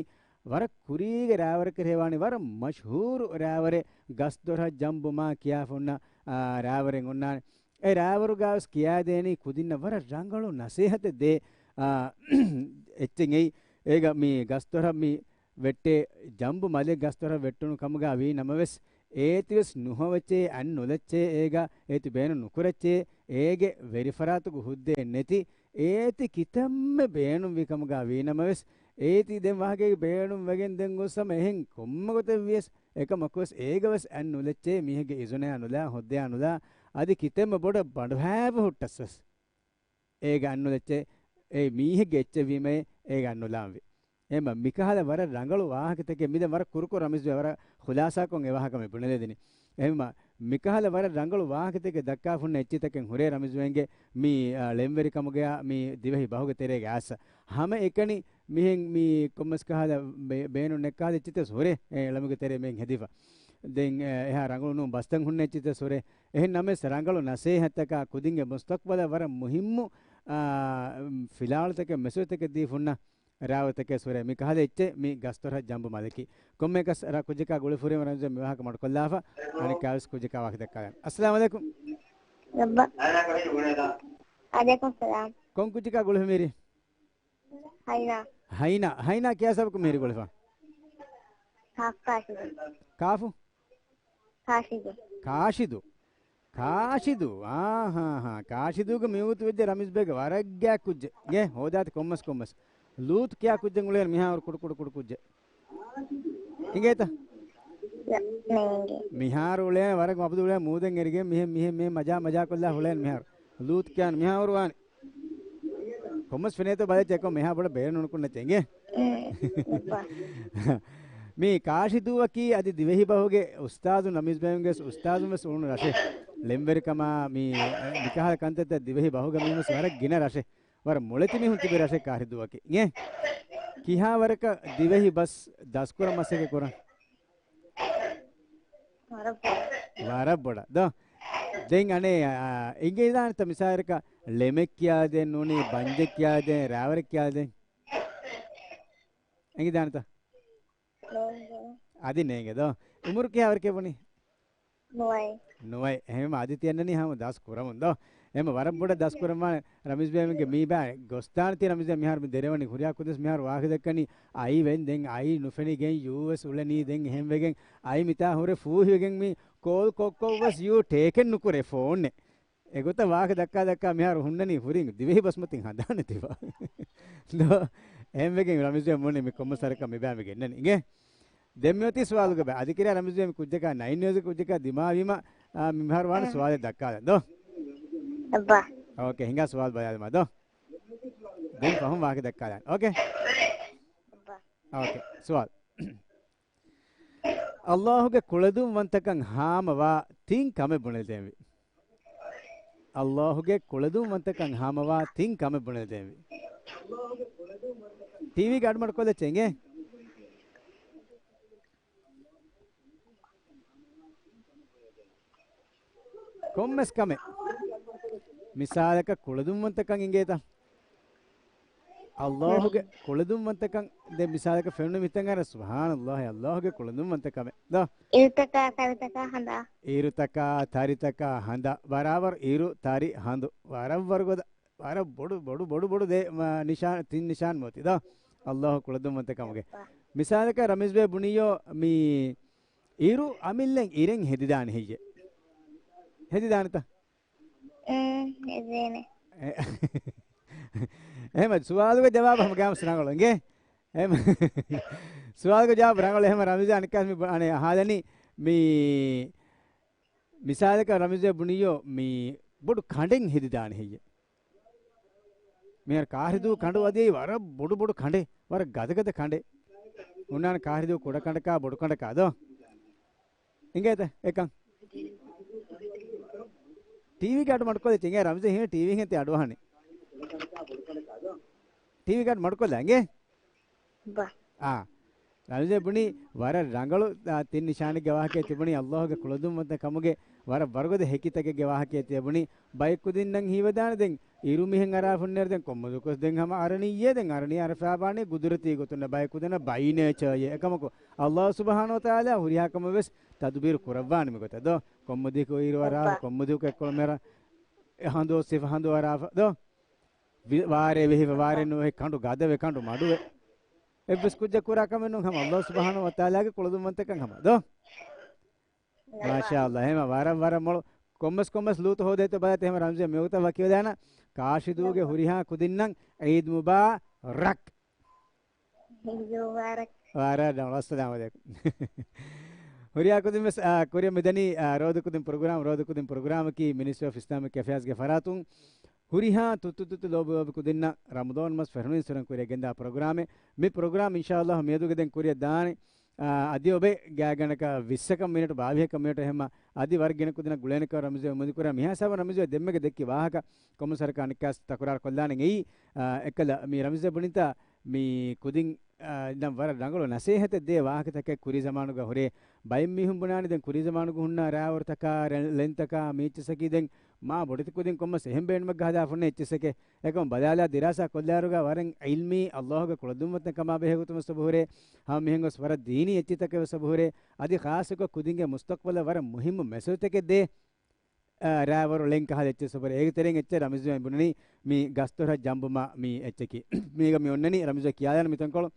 ވަރަށް ކުރީގެ ރާވަރެއް ކަރަހެވާނީ ވަރަށް މަޝްހޫރު ރާވަރެއް ގަސްދޮރަށް ޖަނބު މާ ކިޔާފަ ހުންނަ، އާ، ރާވަރެއް އޮންނާނެ. އެ ރާވަރުގަ ވެސް ކިޔާދޭނީ ކުދިންނަށް ވަރަށް ރަނގަޅު ނަސޭހަތެއް ދޭ، އާ، އެއްޗެއް އެއީ. އޭގަ މި ގަސްދޮރަށް މި ވެއްޓޭ ޖަނބު މަލެއް ގަސްދޮރަށް ވެއްޓުނު ކަމުގަ ވީ ނަމަވެސް، އޭތިވެސް ނުހޮވެއްޗޭ، އަތް ނުލައްޗޭ އޭގަ، އޭތި ބޭނުން ނުކުރައްޗޭ، އޭގެ ވެރިފަރާތުގަ ހުއްދައެއް ނެތި، އޭތި ކިތަންމެ ބޭނުންވި ކަމުގަ ވީ ނަމަވެސް، އޭތި ދެން ވާހަކައިގެ ބޭނުން ވެގެން ދެން ގޮސް ހަމަ އެހެން ކޮންމެ ގޮތެއް ވިޔަސް، އެކަމަކުވެސް އޭގަވެސް އަތް ނުލައްޗޭ، މީހެއްގެ އިޒުނަޔާ ނުލާ، ހުއްދަޔާ ނުލާ، އަދި ކިތަންމެ ބޮޑަށް ބަނޑުހައިފަ ހުއްޓަސް ވެސް. އޭގަ އަތް ނުލައްޗޭ، އެ މީހެއްގެ އެއްޗެއް ވީމައޭ، އޭގަ އަތް ނުލާންވީ. އެހެންމަ މިކަހަލަ ވަރަށް ރަނގަޅު ވާހަކަތަކެއް މިދެން ވަރަށް ކުރުކޮށް ރަމީޒް ބޭ ވަރަށް ޚުލާސާކޮށް އެ ވާހަކަ މި ބުނެލެދިނީ. އެހެންމަ މިކަހަލަ ވަރަށް ރަނގަޅު ވާހަކަތަކެއް ދައްކާފަ ހުންނަ އެއްޗިތަކެއް ހުރޭ ރަމީޒް ބޭގެ މި، އާ، ޅެންވެރިކަމުގަޔާ މި ދިވެހި ބަހުގެ ތެރޭގަ އައިސް. ހަމައެކަނި މިހެން މި ކޮންމެސް ކަހަލަ ބޭ-، ބޭނުން ނެއްކާލި އެއްޗިތަސް ހުރޭ، އެ ޅަމުގެ ތެރޭ މިހެން ހެދިފަ. ދެން، އެ، އެހާ ރަނގަޅު ނޫން ބަސްތައް ހުންނަ އެއްޗިތަސް ހުރޭ. އެހެން ނަމަވެސް ރަނގަޅު ނަސޭހަތަކާ ކުދިންގެ މުސްތަޤްބަލަށް ވަރަށް މުހިއްމު، އާ، ފިލާވަޅުތަކެއް މެސެޖްތަކެއް ދީފަ ހުންނަ ރާވަތަކެއް ހުރޭ. މި ކަހަލަ އެއްޗެއް މި ގަސްދޮރަށް ޖަނބު މަލަކީ. ކޮންމެއަކަސް ރަ ކުއްޖަކާ ގުޅިފަ ހުރީމަ ރަމީޒް ބޭ މި ވާހަކަ މަޑުކޮށްލާފަ. އަނެއްކާވެސް ކުއްޖަކާ ވާހަކަ ދައްކާލަން. އައްސަލާމު ޢަލައިކުމް. ރައްބަ. ޢަލައިކުމް ސަލާމް. ކޮން ކުއްޖަކާ ގުޅިފަ މިއިރީ؟ ހައިނާ. ހައިނާ. ހައިނާ ކިޔާ ސަބަކު މިހިރި ގުޅިފަ؟ ކާފު ކާށިދު. ކާފު؟ ކާށިދު. ކާށިދު. ކާށިދު. އާހާހާ. ކާށިދޫގެ މިވަގުތު ވެއްޖެ ރަމީޒް ބޭގެ ވަރަށް ގާތް ކުއްޖެއް. ގޭ ހޯދާތި ކޮންމަސް ކޮންމަސް. ލޫޠު ކިޔާ ކުއްޖެއް އުޅޭނެ މިހާރު ކުޑަ ކުޑަ ކުޑަ ކުއްޖެއް. އިނގޭތަ؟ ނޭނގެ. މިހާރު އުޅޭނެ ވަރަށް މަބުދު އުޅޭ މޫދެއް އެރިގެން މިހެން މިހެން މިހެން މަޖާ މަޖާ ކޮށްލާ އުޅޭނެ މިހާރު. ލޫޠު ކިޔާނެ މިހާރު ވާނެ. ކޮންމަސް ފެނޭތޯ ބަލައްޗޭ އެކަމް މިހާ ބޮޑަށް ބޭނުން ނުކުންނައްޗޭ އިނގޭ. މި ކާށިދޫއަކީ އަދި ދިވެހި ބަހުގެ އުސްތާޒު ނަމީޒް ބޭންގެ އުސްތާޒުން ވެސް އުޅުނު ރަށެއް. ޅެންވެރިކަމާ މި މިކަހަލަ ކަންތައްތައް ދިވެހި ބަހުގަ މީހުން ވެސް ވަރަށް ގިނަ ރަށެއް. ވަރަށް މޮޅެތި މީހުން ތިބި ރަށެއް ކާށިދޫއަކީ. އިނގޭ؟ ކިހާ ވަރަކަށް ދިވެހި ބަސް ދަސްކުރަން މަސައްކަތް ކުރަން؟ ވަރަށް ބޮޑަށް. ވަރަށް ބޮޑަށް. ދޯ. ދެން އަނެއް، އާ، އިނގޭ ދާނެތަ މިސާލަކަށް ޅެމެއް ކިޔާދޭން ނޫނީ ބަންޖެއް ކިޔާދޭން ރާވަރެއް ކިޔާދޭން. އިނގޭ ދާނެތަ؟ ނޭނގެ. އަދި ނޭނގެ ދޯ. އުމުރު ކިހާ ވަރަކަށް ބުނީ؟ ނުވައެއް. ނުވައެއް. އެހެންވީމަ އަދި ތި އަންނަނީ ހަމަ ދަސް ކުރަމުން ދޯ. އެހެންވީމަ ވަރަށް ބޮޑަށް ދަސް ކުރަންވާނެ ރަމީޒް ބޭ މީގެ މީ ބާ ގޮސްދާނެތީ ރަމީޒް ބޭ މިހާރު މި ދެރަވަނީ ހުރިހާ ކުދިން މިހާރު ވާހަކަ ދައްކަނީ އައި ވެން ދެން އައި ނުފެނިގެން ޔޫ ވެސް އުޅެނީ ދެން އެހެން ވެގެން އައި މިތާ ހުރެ ފޫހިވެގެން މި ކޯލް ކޮށްކޮށް ވެސް ޔޫ ޓޭކެއް ނުކުރޭ ފޯނެއް. އެގޮތަށް ވާހަކަ ދައްކާ ދައްކާ މިހާރު ހުންނަނީ ހުރިން ދިވެހި ބަސްމަތިން ހަނދާނެތިބާ. ދޯ، އެހެންވެގެން ރަމީޒް ބޭ މޫނި މި ކޮންމެސް ވަރަކަށް މި ބާ މި ގެންނަނީ. އިނގޭ؟ ދެން މިއޮތީ ސުވާލުގަ ބައި. އަދި ކިރިޔާ ރަމީޒް ބޭ މި ކުއްޖަކާ ނައިން އިޔާސް ކުއްޖަކާ ދިމާވީމަ، އާ، މި މިހާރު ވާނެ ސުވާލެއް ދައްކާލަން. ދޯ؟ އައްބާ. އޯކޭ، ހިނގާ ސުވާލު ބަލާލަމާ ދޯ. ދެން ފަހުން ވާހަކަ ދައްކާލަން. އޯކޭ؟ އައްބާ. އޯކޭ، ސުވާލު. ﷲ ގެ ކުޅަދުންވަންތަކަން ހާމަވާ ތިން ކަމެއް ބުނެދޭންވީ. ﷲ ގެ ކުޅަދުންވަންތަކަން ހާމަވާ ތިން ކަމެއް ބުނެދޭންވީ. ޓީވީގެ އަޑުމަޑުކޮށްލައްޗޭ އިނގޭ. ކޮންމެސް ކަމެއް. މިސާލަކަށް ކުޅަދުންވަންތަކަން އިނގޭތަ؟ ﷲ ގެ ކުޅަދުންވަންތަކަން ދެ މިސާލަކަށް ފެނުނު މިތަން އަރަ، ސުބްޙާނަﷲ، ﷲ ގެ ކުޅަދުންވަންތަކަމެއް. ދޯ؟ އިރުތަކާ، ތަރިތަކާ، ހަނދާ. އިރުތަކާ، ތަރިތަކާ، ހަނދާ. ބަރާބަރު އިރު، ތަރި، ހަނދު. ވަރަށް ވަރުގަދަ، ވަރަށް ބޮޑު، ބޮޑު، ބޮޑު، ބޮޑު ދޭ، މަ، ނިޝާން، ތިން ނިޝާން މި އޮތީ ދޯ؟ ﷲ ކުޅަދުންވަންތަކަމުގެ. މިސާލަކަށް ރަމީޒް ބޭ ބުނިއްޔޯ މި އިރު އަމިއްލަ އިރެއް ހެދިދާނެ ހެއްޔެ؟ ހެދިދާނެތަ؟ އެ، ހެދޭނެ. އެ، އެހެމަ ސުވާލުގެ ޖަވާބު ހަމަ ގާމަސް ރަނގަޅު އިނގޭ. އެހެމަ ސުވާލުގެ ޖަވާބު ރަނގަޅު. އެހެމަ ރަމީޒާ އަނެއްކާސް މި ބު-، އަނެ އަހާލަނީ މި މިސާލަކަށް ރަމީޒާ ބުނިއްޔޯ މި ބޮޑު ކަނޑެއް ހެދިދާނެ ހެއްޔެ؟ މިހާރު ކާހިދޫ ކަނޑު އަދި ވަރަށް ބޮޑު ބޮޑު ކަނޑެއް، ވަރަށް ގަދަ ގަދަ ކަނޑެއް. ހުންނާނެ ކާހިދޫ ކުޑަ ކަނޑަކާ ބޮޑު ކަނޑަކާ ދޯ؟ އިނގޭތަ އެކަން؟ ޓީވީގެ އަޑު މަޑުކޮށްލައްޗޭ އިނގޭ ރަމީޒާ ހިނގާ ޓީވީ ހިނގާ ތި އަޑުއަހަނީ. ޓީވީގެ އަޑު މަޑުކޮށްލާ އިނގޭ؟ ބަ. އާ. ރަމީޒާ ބުނީ ވަރަށް ރަނގަޅު، އާ، ތިން ނިޝާނެއްގެ ވާހަކައެއް ތިބުނީ، ﷲ ގެ ކުޅަދުންވަންތަ ކަމުގެ ވަރަށް ވަރުގަދަ ހެކިތަކެއްގެ ވާހަކައެއް ތިޔަބުނީ. ބައެއް ކުދިންނަށް ހީވެދާނެ ދެން އިރު މިހެން އަރާފަ ހުންނައިރު ދެން ކޮންމެ ދުވަސް ދެން ހަމަ އަރަނިއްޔޭ ދެން އަރަނި އަރަފާ ބާނީ ގުދުރަތީ ގޮތުން ބައެއް ކުދިންނަށް ބައި ނޭޗާއޭ. އެކަމަކު ﷲ ސުބްޙާނަހޫ ވަތަޢާލާ ހުރިހާ ކަމެއް ވެސް ތަދުބީރު ކުރައްވާނެ މިގޮތަށް ދޯ؟ ކޮންމެ ދިހަކު އިރު އަރާފަ، ކޮންމެ ދިހަކު އެއްކޮޅު މިއަރާ ހަނދު އޮއްސިފަ ހަނދު އަރާފަ ދޯ؟ ވި-، ވާރޭ ވެހިފަ ވާރޭ ނުވެހި ކަނޑު ގަދަވެ ކަނޑު މަޑުވެ. އެއްވެސް ކުއްޖަކު ކުރާ ކަމެއް ނޫން ހަމަ ﷲ ސުބްޙާނަހޫ ވަތަޢާލާގެ ކުޅަދުންވަންތަކަން ހަމަ ދޯ؟ މާޝާﷲ. އެހެމަ ވަރަށް ވަރަށް މޮޅު ކޮންމެސް ކޮންމެސް ލޫތު ހޯދޭތޯ ބަލަތި. އެހެމަ ރަމްޒިޔާ މިވަގުތަށް ވަކިވެލާނަ ކާށިދޫގެ ހުރިހާ ކުދިންނަށް ޢީދު މުބާރަކް. ޢީދު މުބާރަކް. ވަރަށް ރަނގަޅު. އައްސަލާމު ޢަލައިކުމް. ހުރިހާ ކުދިން ވެސް، އާ، ކުރިއަށް މިދަނީ، އާ، ރޯދަ ކުދިން ޕްރޮގްރާމް، ރޯދަ ކުދިން ޕްރޮގްރާމަކީ މިނިސްޓްރީ އޮފް އިސްލާމިކް އެފެއާޒްގެ ފަރާތުން ހުރިހާ ތުއްތު ތުއްތު ލޯބި ލޯބި ކުދިންނަށް ރަމަޟާން މަސް ފެށުނީ ސުރަން ކުރިއަށް ގެންދާ ޕްރޮގްރާމެއް. މި ޕްރޮގްރާމް އިންޝާﷲ މިއަދުގެ ދެން ކުރިއަށް ދާނެ. އާ، އަދި އޮބެ ގާތްގަނޑަކަށް ވިއްސަކަށް މިނެޓު، ބާވީހަކަށް މިނެޓު އެހެންމަ އަދި ވަރަށް ގިނަ ކުދިންނަށް ގުޅޭނެކަން ރަމްޒިޔާ އުއްމީދު ކުރާ. މިހާ ސާބަ ރަމްޒިޔާ ދެންމެގެ ދެއްކި ވާހަކަ ކޮމަސަރަކާ ނިކާސް ތަކުރާރު ކޮށްލާނެ އެއީ. އާ، އެއްކަލަ މި ރަމްޒިޔާ ބުނިތާ މި ކުދިން، އާ، ނަން ވަރަށް ރަނގަޅު ނަސޭހަތެއް ދޭ ވާހަކަތަކެއް ކުރީ ޒަމާނުގަ ހުރޭ. ބައެއް މީހުން ބުނާނެ ދެން ކުރީ ޒަމާނުގަ ހުންނަ ރާވަރުތަކާ، ރެ-، ޅެންތަކާ މީއްޗިއްސަކީ ދެން މާ ބޮޑެތި ކުދިން ކޮންމެސް އެހެން ބޭނުމެއްގަ ހަދާފަ ހުންނަ އެއްޗިއްސެކޭ. އެކަމަ ބަލާލާ ދިރާސާ ކޮށްލާއިރުގަ ވަރަށް ޢިލްމީ، ﷲ ގެ ކުޅަދުންވަންތަ ކަމާ ބެހޭ ގޮތުން ވެސް އެބަ ހުރޭ. ހަމަ މިހެން ގޮސް ވަރަށް ދީނީ އެއްޗިތަކެއް ވެސް އެބަ ހުރޭ. އަދި ޚާއްޞަކޮށް ކުދިންގެ މުސްތަޤްބަލަށް ވަރަށް މުހިއްމު މެސެޖުތަކެއް ދޭ، އާ، ރާވަރު ޅެން ކަހަލަ އެއްޗެއް ވެސް އެބަ ހުރޭ. އޭގެ ތެރެއިން އެއްޗެއް ރަމްޒިޔާ ބުނަނީ މި ގަސްދޮށަށް ޖަނބުމާ މި އެއްޗަކީ. މީގަ މި އޮންނަނީ ރަމްޒިޔާ ކިޔާލާނެ މިތަންކޮޅު.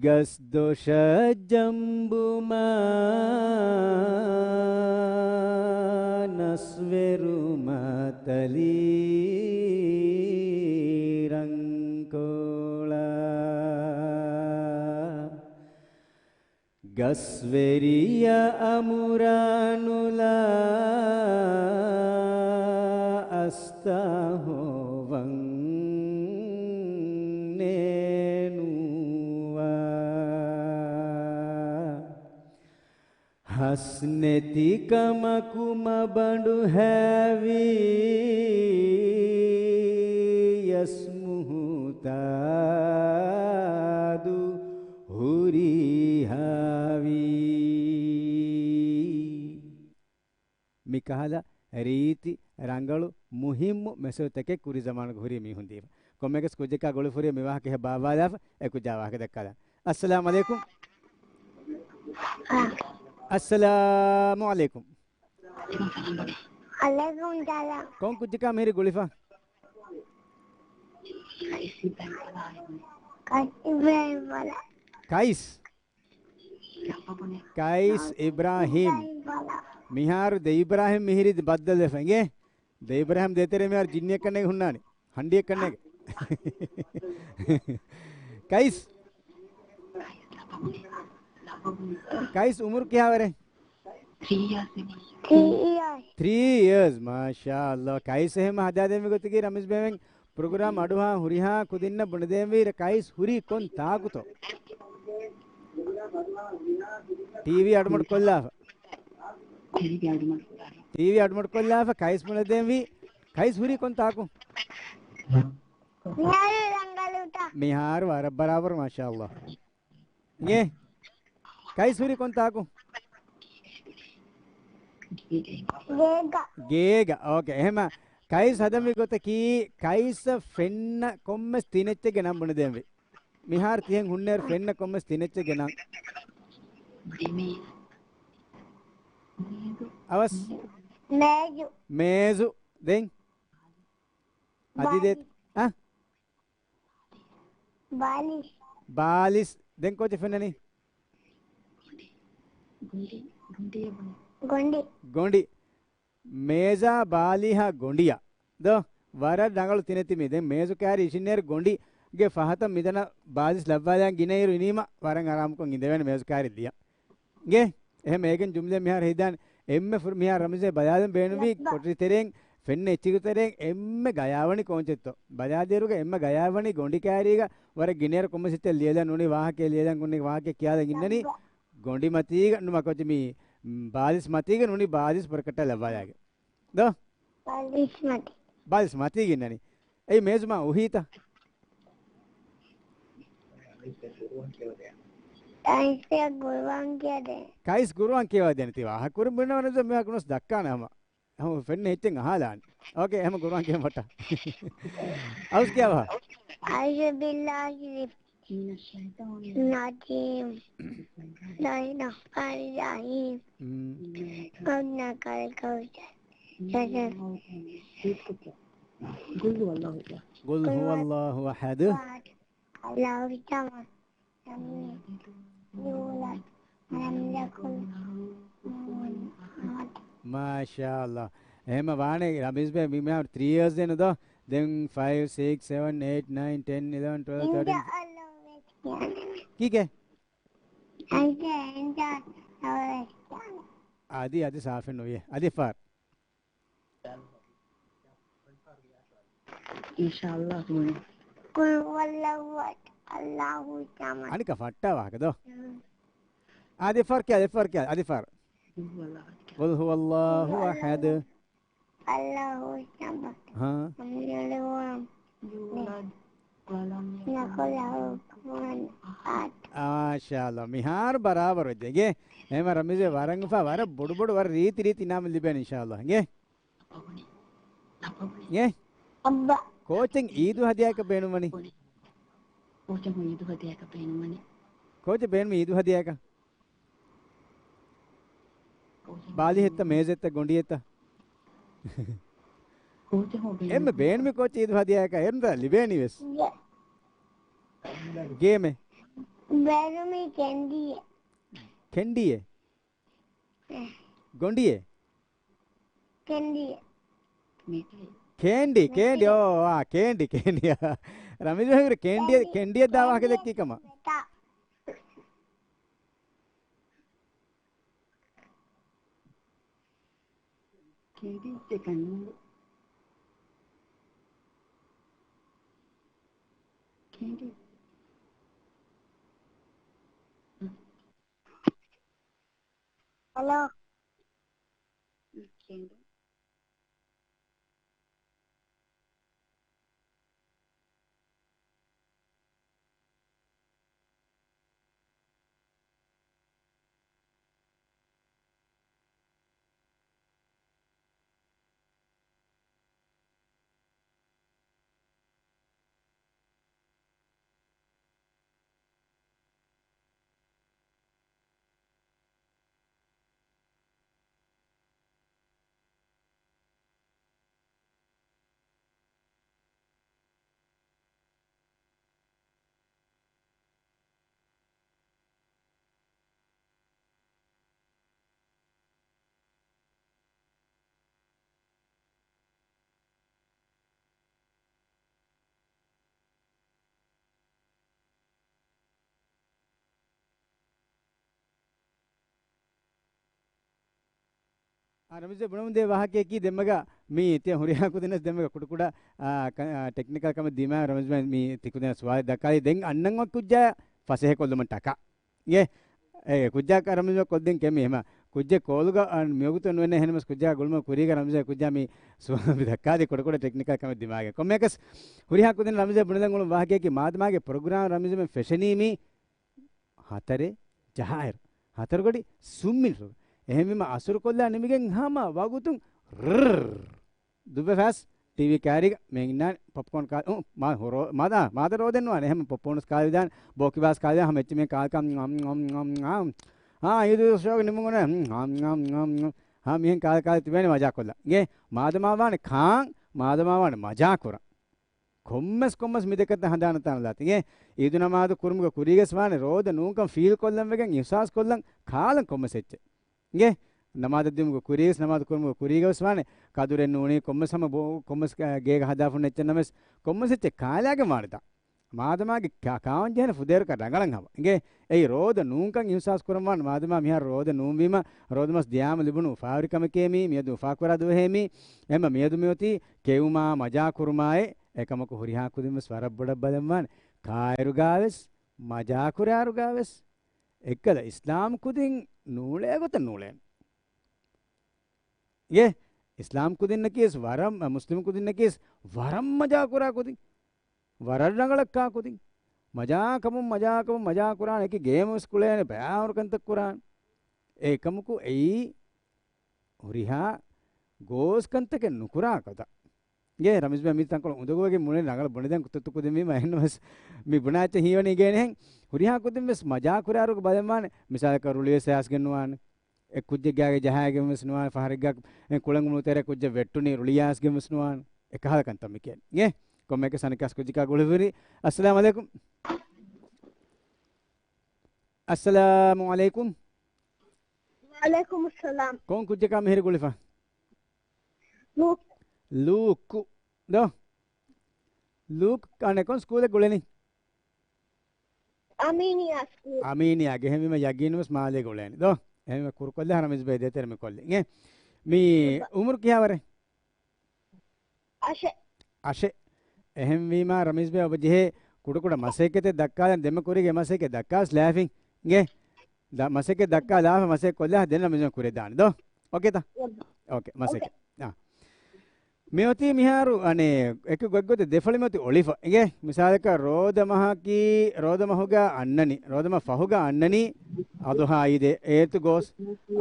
ގަސްދޮށަށް ޖަނބުމާ ނަސްވެރު މަތަލީ ރަންކޮޅާ. ގަސްވެރިޔާ އަމުރާނުލާ އަސްތާހޯވަން ނޭނުވާ. ހަސްނެތި ކަމަކު މަބަނޑު ހައިވީ ޔަސް މުހުތާދު ހުރިހާވީ. މި ކަހަލަ ރީތި ރަނގަޅު މުހިއްމު މެސެޖުތަކެއް ކުރީ ޒަމާނުގަ ހުރީ މީހުން ދީފަ. ކޮންމެއަކަސް ކުއްޖަކާ ގުޅިފަ ހުރި މި ވާހަކަ އެހެން ބާއްވާލާފަ އެ ކުއްޖާ ވާހަކަ ދައްކާލާން. އައްސަލާމު ޢަލައިކުމް. އައްސަލާމު ޢަލައިކުމް. ޢަލައިކުމް ސަލާމް. ކޮން ކުއްޖަކާ މިހިރީ ގުޅިފަ؟ ކައިސް އިބްރާހިމް ބަލާ. ކައިސް؟ ކައިސް އިބްރާހިމް. މިހާރު ދެ އިބްރާހިމް މިހިރީ ބައްދަލުވެފަ އިނގޭ؟ ދެ އިބްރާހިމް ދޭތެރޭ މިހާރު ޖިންނިއެއްކަންނޭގެ ހުންނާނެ. ހަންޑިއެއްކަންނޭގެ. ކައިސް. ކައިސް އުމުރު ކިހާވަރެއް؟ ތްރީ އިޔާސް. ތްރީ އިޔާސް. މާޝާﷲ. ކައިސް އެހެން ހަދާދޭން މި ގޮތަކީ ރަމީޒް ބޭވެން ޕްރޮގްރާމް އަޑުއަހާ ހުރިހާ ކުދިންނަށް ބުނެދޭންވީ ކައިސް ހުރީ ކޮން ތާކުތޯ؟ ޓީވީ އަޑުމަޑު ކޮށްލާފަ. ޓީވީ އަޑުމަޑު ކޮށްލާފަ ކައިސް ބުނެދޭންވީ. ކައިސް ހުރީ ކޮންތާކު؟ މިހާރު ރަނގަޅުތަ؟ މިހާރު ވަރަށް ބަރާބަރު، މާޝާﷲ. އިނގޭ؟ ކައިސް ހުރީ ކޮންތާކު؟ ގޭގަ. ގޭގަ. އޯކޭ. އެހެމަ ކައިސް ހަދަންވީ ގޮތަކީ، ކައިސްއަށް ފެންނަ ކޮންމެސް ތިނެއްޗެއްގެ ނަން ބުނެދޭންވީ. މިހާރު ތިހެން ހުންނައިރު ފެންނަ ކޮންމެސް ތިނެއްޗެއްގެ ނަން. އަވަސް. މޭޒު. މޭޒު. ދެން. އަދި ދޭ. ބާލި. އަ؟ ބާލި. ބާލިސް. ދެން ކޯޗެއް ފެންނަނީ؟ ގޮނޑި. ގޮނޑި. މޭޒާ ބާލީހާ ގޮނޑިއާ. ދޯ، ވަރަށް ރަނގަޅު ތިނެތި މީ. ދެން މޭޒު ކާރި އިށިންނޭރު ގޮނޑިގެ ފަހަތަށް މިދަނަ ބާލިސް ލައްވާލާން ގިނައިރު އިނީމަ ވަރަށް އަރާމުކޮށް އިނދެވޭނެ މޭޒު ކާރި ލިޔަން. އިނގޭ؟ އެހެން އޭގެން ޖުމްލަ މިހާރު ހިދާން އެންމެ ފުރ-، މިހާރު ރަމްޒޭ ބަލާލަން ބޭނުންވީ ލައްބަ. ކޮޓަރި ތެރެއިން ފެންނަ އެއްޗިގެ ތެރެއިން އެންމެ ގަޔާވަނީ ކޯންޗެއްތޯ؟ ބަލާދޭރުގަ އެންމެ ގަޔާވަނީ ގޮނޑި ކާރީގަ ވަރަށް ގިނައިރު ކޮންމެސް އެއްޗެއް ލިޔެލަން ނޫނީ ވާހަކައެއް ލިޔެލަން ނޫނީ ވާހަކައެއް ކިޔާލަން އިންނަނީ. ލައްބަ. ގޮނޑި މަތީގަ ނުމަ ކޮޗި މީ، ބާލިސް މަތީގަ ނޫނީ ބާލިސް ޕޮރަކަޓާ ލައްވާލާގެ. ދޯ؟ ބާލިސް މަތީ. ބާލިސް މަތީގަ އިންނަނީ. އެއީ މޭޒު މާ އުހީތަ؟ އައިސް ގުރުއާން ކިޔަދޭ. ކައިސް ގުރުއާން ކިޔަވަދޭނެ ތި ވާހަކަ ކުރިން ބުނެވަން މި ކުނުސް ދައްކާނެ ހަމަ. ހަމަ ފެންނަ އެއްޗެއް އަހާލާނެ. އޯކޭ، އެހެމަ ގުރުއާން ކިޔަން ފައްޓާ. އައުސް ކިޔަވާ. أعوذ بالله من الشيطان الرجيم. بسم الله الرحمن الرحيم. މް. إنا أعطيناك الكوثر. قل هو الله أحد. قل هو الله أحد. الله الصمد. لم يلد ولم يولد ولم يكن له كفوا أحد. މާޝާﷲ. އެހެމަ ވާނެ ރަމީޒް ބޭ މި މިހާރު ތްރީ އިޔާސް ދޭނު ދޯ. ދެން ފައިވް، ސިކްސް، ސެވަން، އެއިޓް، ނައިން، ޓެން، އިލެވެން، ޓްވެލްވް، ތާޓީން. ކީކޭ؟ އަދި، އަދި ސާފެއް ނުވިޔޭ. އަދި ފާރް. އިންޝާﷲ ބުނެ. قل هو الله أحد، الله الصمد. އަނިކަ ފައްޓާ ވާހަކަ ދޯ. އަދި ފާރް ކިޔާ، އަދި ފާރް ކިޔާ، އަދި ފާރް. قل هو الله أحد. الله الصمد. ހާ. لم يلد ولم يولد ولم يكن له كفوا أحد. މާޝާﷲ. މިހާރު ބަރާބަރު ވެއްޖެ. އިނގޭ؟ އެހެމަ ރަމީޒް ވަރަށް އުފާ، ވަރަށް ބޮޑު ބޮޑު، ވަރަށް ރީތި ރީތި އިނާމު ލިބޭނެ އިންޝާﷲ. އިނގޭ؟ އެ؟ ކޯޗެއް އީދު ހަދިޔާއަކަށް ބޭނުންވަނީ؟ ކޯޗެއް ބޭނުމީ އީދު ހަދިޔާއަކަށް؟ ބާލިހެއްތަ، މޭޒެއްތަ، ގޮނޑިއެއްތަ؟ އެންމެ ބޭނުމީ ކޯޗެއް އީދު ހަދިޔާއަކަށް އެންމެ ލިބޭނީވެސް. ގޭމެއް. ބޭނުމީ ކެންޑީއެއް. ކެންޑީއެއް؟ ގޮނޑިއެއް؟ ކެންޑީ. ކޭންޑީ، ކޭންޑީ، އޯ، އާ، ކޭންޑީ، ކޭންޑީ. ރަމީޒް ބޭ ކޭންޑީ، ކެންޑީއެއް ދާ ވާހަކަ ދެއްކީ ކަމަށް. ކެންޑީއެއް ކަންނޫން. ކެންޑީ. ހަލޯ. އާ، ރަމީޒް ބޭ ބުނަމުން ދޭ ވާހަކައަކީ ދެންމެގަ މީ ތިޔަ ހުރިހާ ކުދިންނަސް ދެންމެގަ ކުޑަކުޑަ، އާ، ކަ-، އާ، ޓެކްނިކަލް ކަމެއް ދިމާ ރަމީޒް ބޭ މީ ތި ކުދިންނަށް ސުވާލެއް ދައްކާލީ. ދެން އަންނަން ކުއްޖާ ފަސޭހަކޮށްލުމަށް ޓަކާ. އިނގޭ؟ އޭ، ކުއްޖާ ރަމްޒީ ކޮށްދިން ކެމި ހަމަ. ކުއްޖެއް ކޯލުގަ އަން މިވަގުތު ނުވެނެ އެހެންވެސް ކުއްޖާ ގުޅުމަށް ކުރީގަ ރަމްޒީ ކުއްޖާ މި ސުވާލު ދައްކާދީ ކުޑަކުޑަ ޓެކްނިކަލް ކަމެއް ދިމާގެ. ކޮންމެއަކަސް ހުރިހާ ކުދިން ރަމްޒީ ބުނެލަން އުޅުން ވާހަކައަކީ މާދަމާގެ ޕްރޮގްރާމް ރަމްޒީ ފެށެނީ މި ހަތަރެއް ޖަހާއިރު. ހަތަރު ގަޑި ސުންމިންޓު. އެހެންވީމަ އަސުރު ކޮށްލާ ނިމިގެން ހަމަ ވަގުތުން ރްރް ދުއްވެފަސް ޓީވީ ކާރީގަ މިހެން އިންނާނެ ޕޮޕްކޯން ކާ-، އު، މާ ހުރޯ-، މާދާ، މާދަ ރޯދެއް ނުވާނެ. އެހެން ޕޮޕްކޯން ކާލިދާނެ، ބޯކިބާސް ކާލިދާނެ، ހަމަ އެއްޗެއް މިހެން ކާލިކަން އަމް، އަމް، އަމް، އަމް. އާ، އީދު ޝޯގެ ނިމުން އޮންނަ، އަމް، އަމް، އަމް، އަމް. ހާ، މިހެން ކާލި ކާލި ތިބޭނެ މަޖާ ކޮށްލަ. އިނގޭ، މާދަމާ ވާނެ ކާން، މާދަމާ ވާނެ މަޖާ ކުރަން. ކޮންމެސް ކޮންމެސް މި ދެކަންތައް ހަނދާނަށް ތާނަލާތި. އިނގޭ، އީދު ނަމާދު ކުރުމުގެ ކުރީގަސް ވާނެ ރޯދަ ނޫންކަން ފީލް ކޮށްލަން ވެގެން އިހްސާސް ކޮށްލަން ކާލަން ކޮންމެސް އެއްޗެއް. އިނގޭ، ނަމާދަށް ދިއުމުގެ ކުރީގަސް، ނަމާދު ކުރުމުގެ ކުރީގަސް ވާނެ ކަދުރެއް ނޫނީ ކޮންމެސް ހަމަ ބޯ-، ކޮންމެސް ގޭގަ ހަދާފުން އެއްޗެއް ނަމަވެސް ކޮންމެސް އެއްޗެއް ކާލާގެން ވާނެތާ. މާދަމާގެ ކާ-، ކާން ޖެހޭނެ ފުދޭވަރަކަށް ރަނގަޅަށް ހަމަ. އިނގޭ، އެއީ ރޯދަ ނޫންކަން އިހްސާސް ކުރަން ވާނެ މާދަމާ މިހާރު ރޯދަ ނޫންވީމަ، ރޯދަ މަސް ދިޔާމަ ލިބުނު އުފާވެރިކަމެކޭ މީ، މިއަދު އުފާކުރާ ދުވަހޭ މީ، އެހެންމަ މިއަދު މިއޮތީ ކެއުމާ މަޖާ ކުރުމާއި، އެކަމަކު ހުރިހާ ކުދިން ވެސް ވަރަށް ބޮޑަށް ބަލަން ވާނެ. ކާއިރުގާވެސް، މަޖާ ކުރާއިރުގާވެސް، އެއްކަލަ އިސްލާމް ކުދިން ނޫޅޭ ގޮތަށް ނޫޅޭނެ. އޭ، އިސްލާމް ކުދިންނަކީ ވެސް ވަރަށް، މުސްލިމް ކުދިންނަކީ ވެސް ވަރަށް މަޖާ ކުރާ ކުދިން. ވަރަށް ރަނގަޅަށް ކާ ކުދިން. މަޖާކަމުން، މަޖާކަމުން، މަޖާ ކުރާނެ އެކި ގޭމް ވެސް ކުޅޭނެ ބައިވަރު ކަންތައް ކުރާނެ. އެކަމަކު އެއީ ހުރިހާ ގޯސް ކަންތަކެއް ނުކުރާ ގޮތަށް. އިނގޭ، ރަމީޒް ބައި މި ތަންކޮޅު އުނދަގޫވެގެން މުޅިން ރަނގަޅަށް ބުނެދެން ތުއްތު ކުދިން ވީމަ އެހެންނަމަވެސް މި ބުނާ އެއްޗެއް ހީވަނީ ގޭނެހެން. ހުރިހާ ކުދިން ވެސް މަޖާ ކުރާރުގެ ބަލަންވާނެ. މިސާލަކަށް ރުޅިވެސް އައިސްގެން ނުވާނެ. އެ ކުއްޖެއްގާގެ ޖަހާގެން ވެސް ނުވާނެ. ފަހަރެއްގާ އެ ކުޅެނގުނު ތެރެ ކުއްޖެއް ވެއްޓުނީ ރުޅިއާސްގެން ވެސް ނުވާނެ. އެކަހަލަ ކަންތައް މި ކިޔަނީ. އިނގޭ؟ ކޮންމެއަކަސް އަނެއްކާސް ކުއްޖަކާ ގުޅިފަ ހުރީ. އައްސަލާމު ޢަލައިކުމް. އައްސަލާމު ޢަލައިކުމް. ވަޢަލައިކުމުއްސަލާމް. ކޮން ކުއްޖަކާ މިހިރި ގުޅިފަ؟ ލޫކް. ލޫކް. ދޯ؟ ލޫކް އަނެއް ކޮން ސްކޫލެއް ގުޅެނީ؟ އަމީނިއްޔާ ސްކޫލް. އަމީނިއްޔާގެ. އެހެންވީމަ ޔަގީންވެސް މާލޭ ގުޅޭނެ. ދޯ؟ އެހެންވީމަ ކުރުކޮށްލާ ރަމީޒް ބައި ދޭތެރެ މި ކޮށްލި. އިނގޭ؟ މި އުމުރު ކިހާވަރެއް؟ އަށެއް. އަށެއް. އެހެންވީމާ، ރަމީޒް ބައި އޮބަ ޖެހޭ ކުޑަކުޑަ މަސައްކަތެއް ދައްކާލަން، ދެންމެ ކުރީގެ މަސައްކަތް ދައްކާސް ލާފިން. އިނގޭ؟ ދަ-، މަސައްކަތް ދައްކާ ލާފަ މަސައްކަތް ކޮށްލާ ދެން ރަމީޒް ބައި ކުރެ ދާނެ ދޯ؟ އޯކޭތަ؟ އޯކޭ، މަސައްކަތް. އޯކޭ. އާ. މިއޮތީ މިހާރު، އަނެއް، އެކު ގޮތްގޮތެއް ދެ ފޮޅި މިއޮތީ އޮޅިފަ. އިނގޭ؟ މިސާލަކަށް ރޯދަ މަހަކީ، ރޯދަ މަހުގަ އަންނަނީ، ރޯދަ މަހު ފަހުގަ އަންނަނީ އަޟުޙާ އީދެއް އޭތު ގޯސް،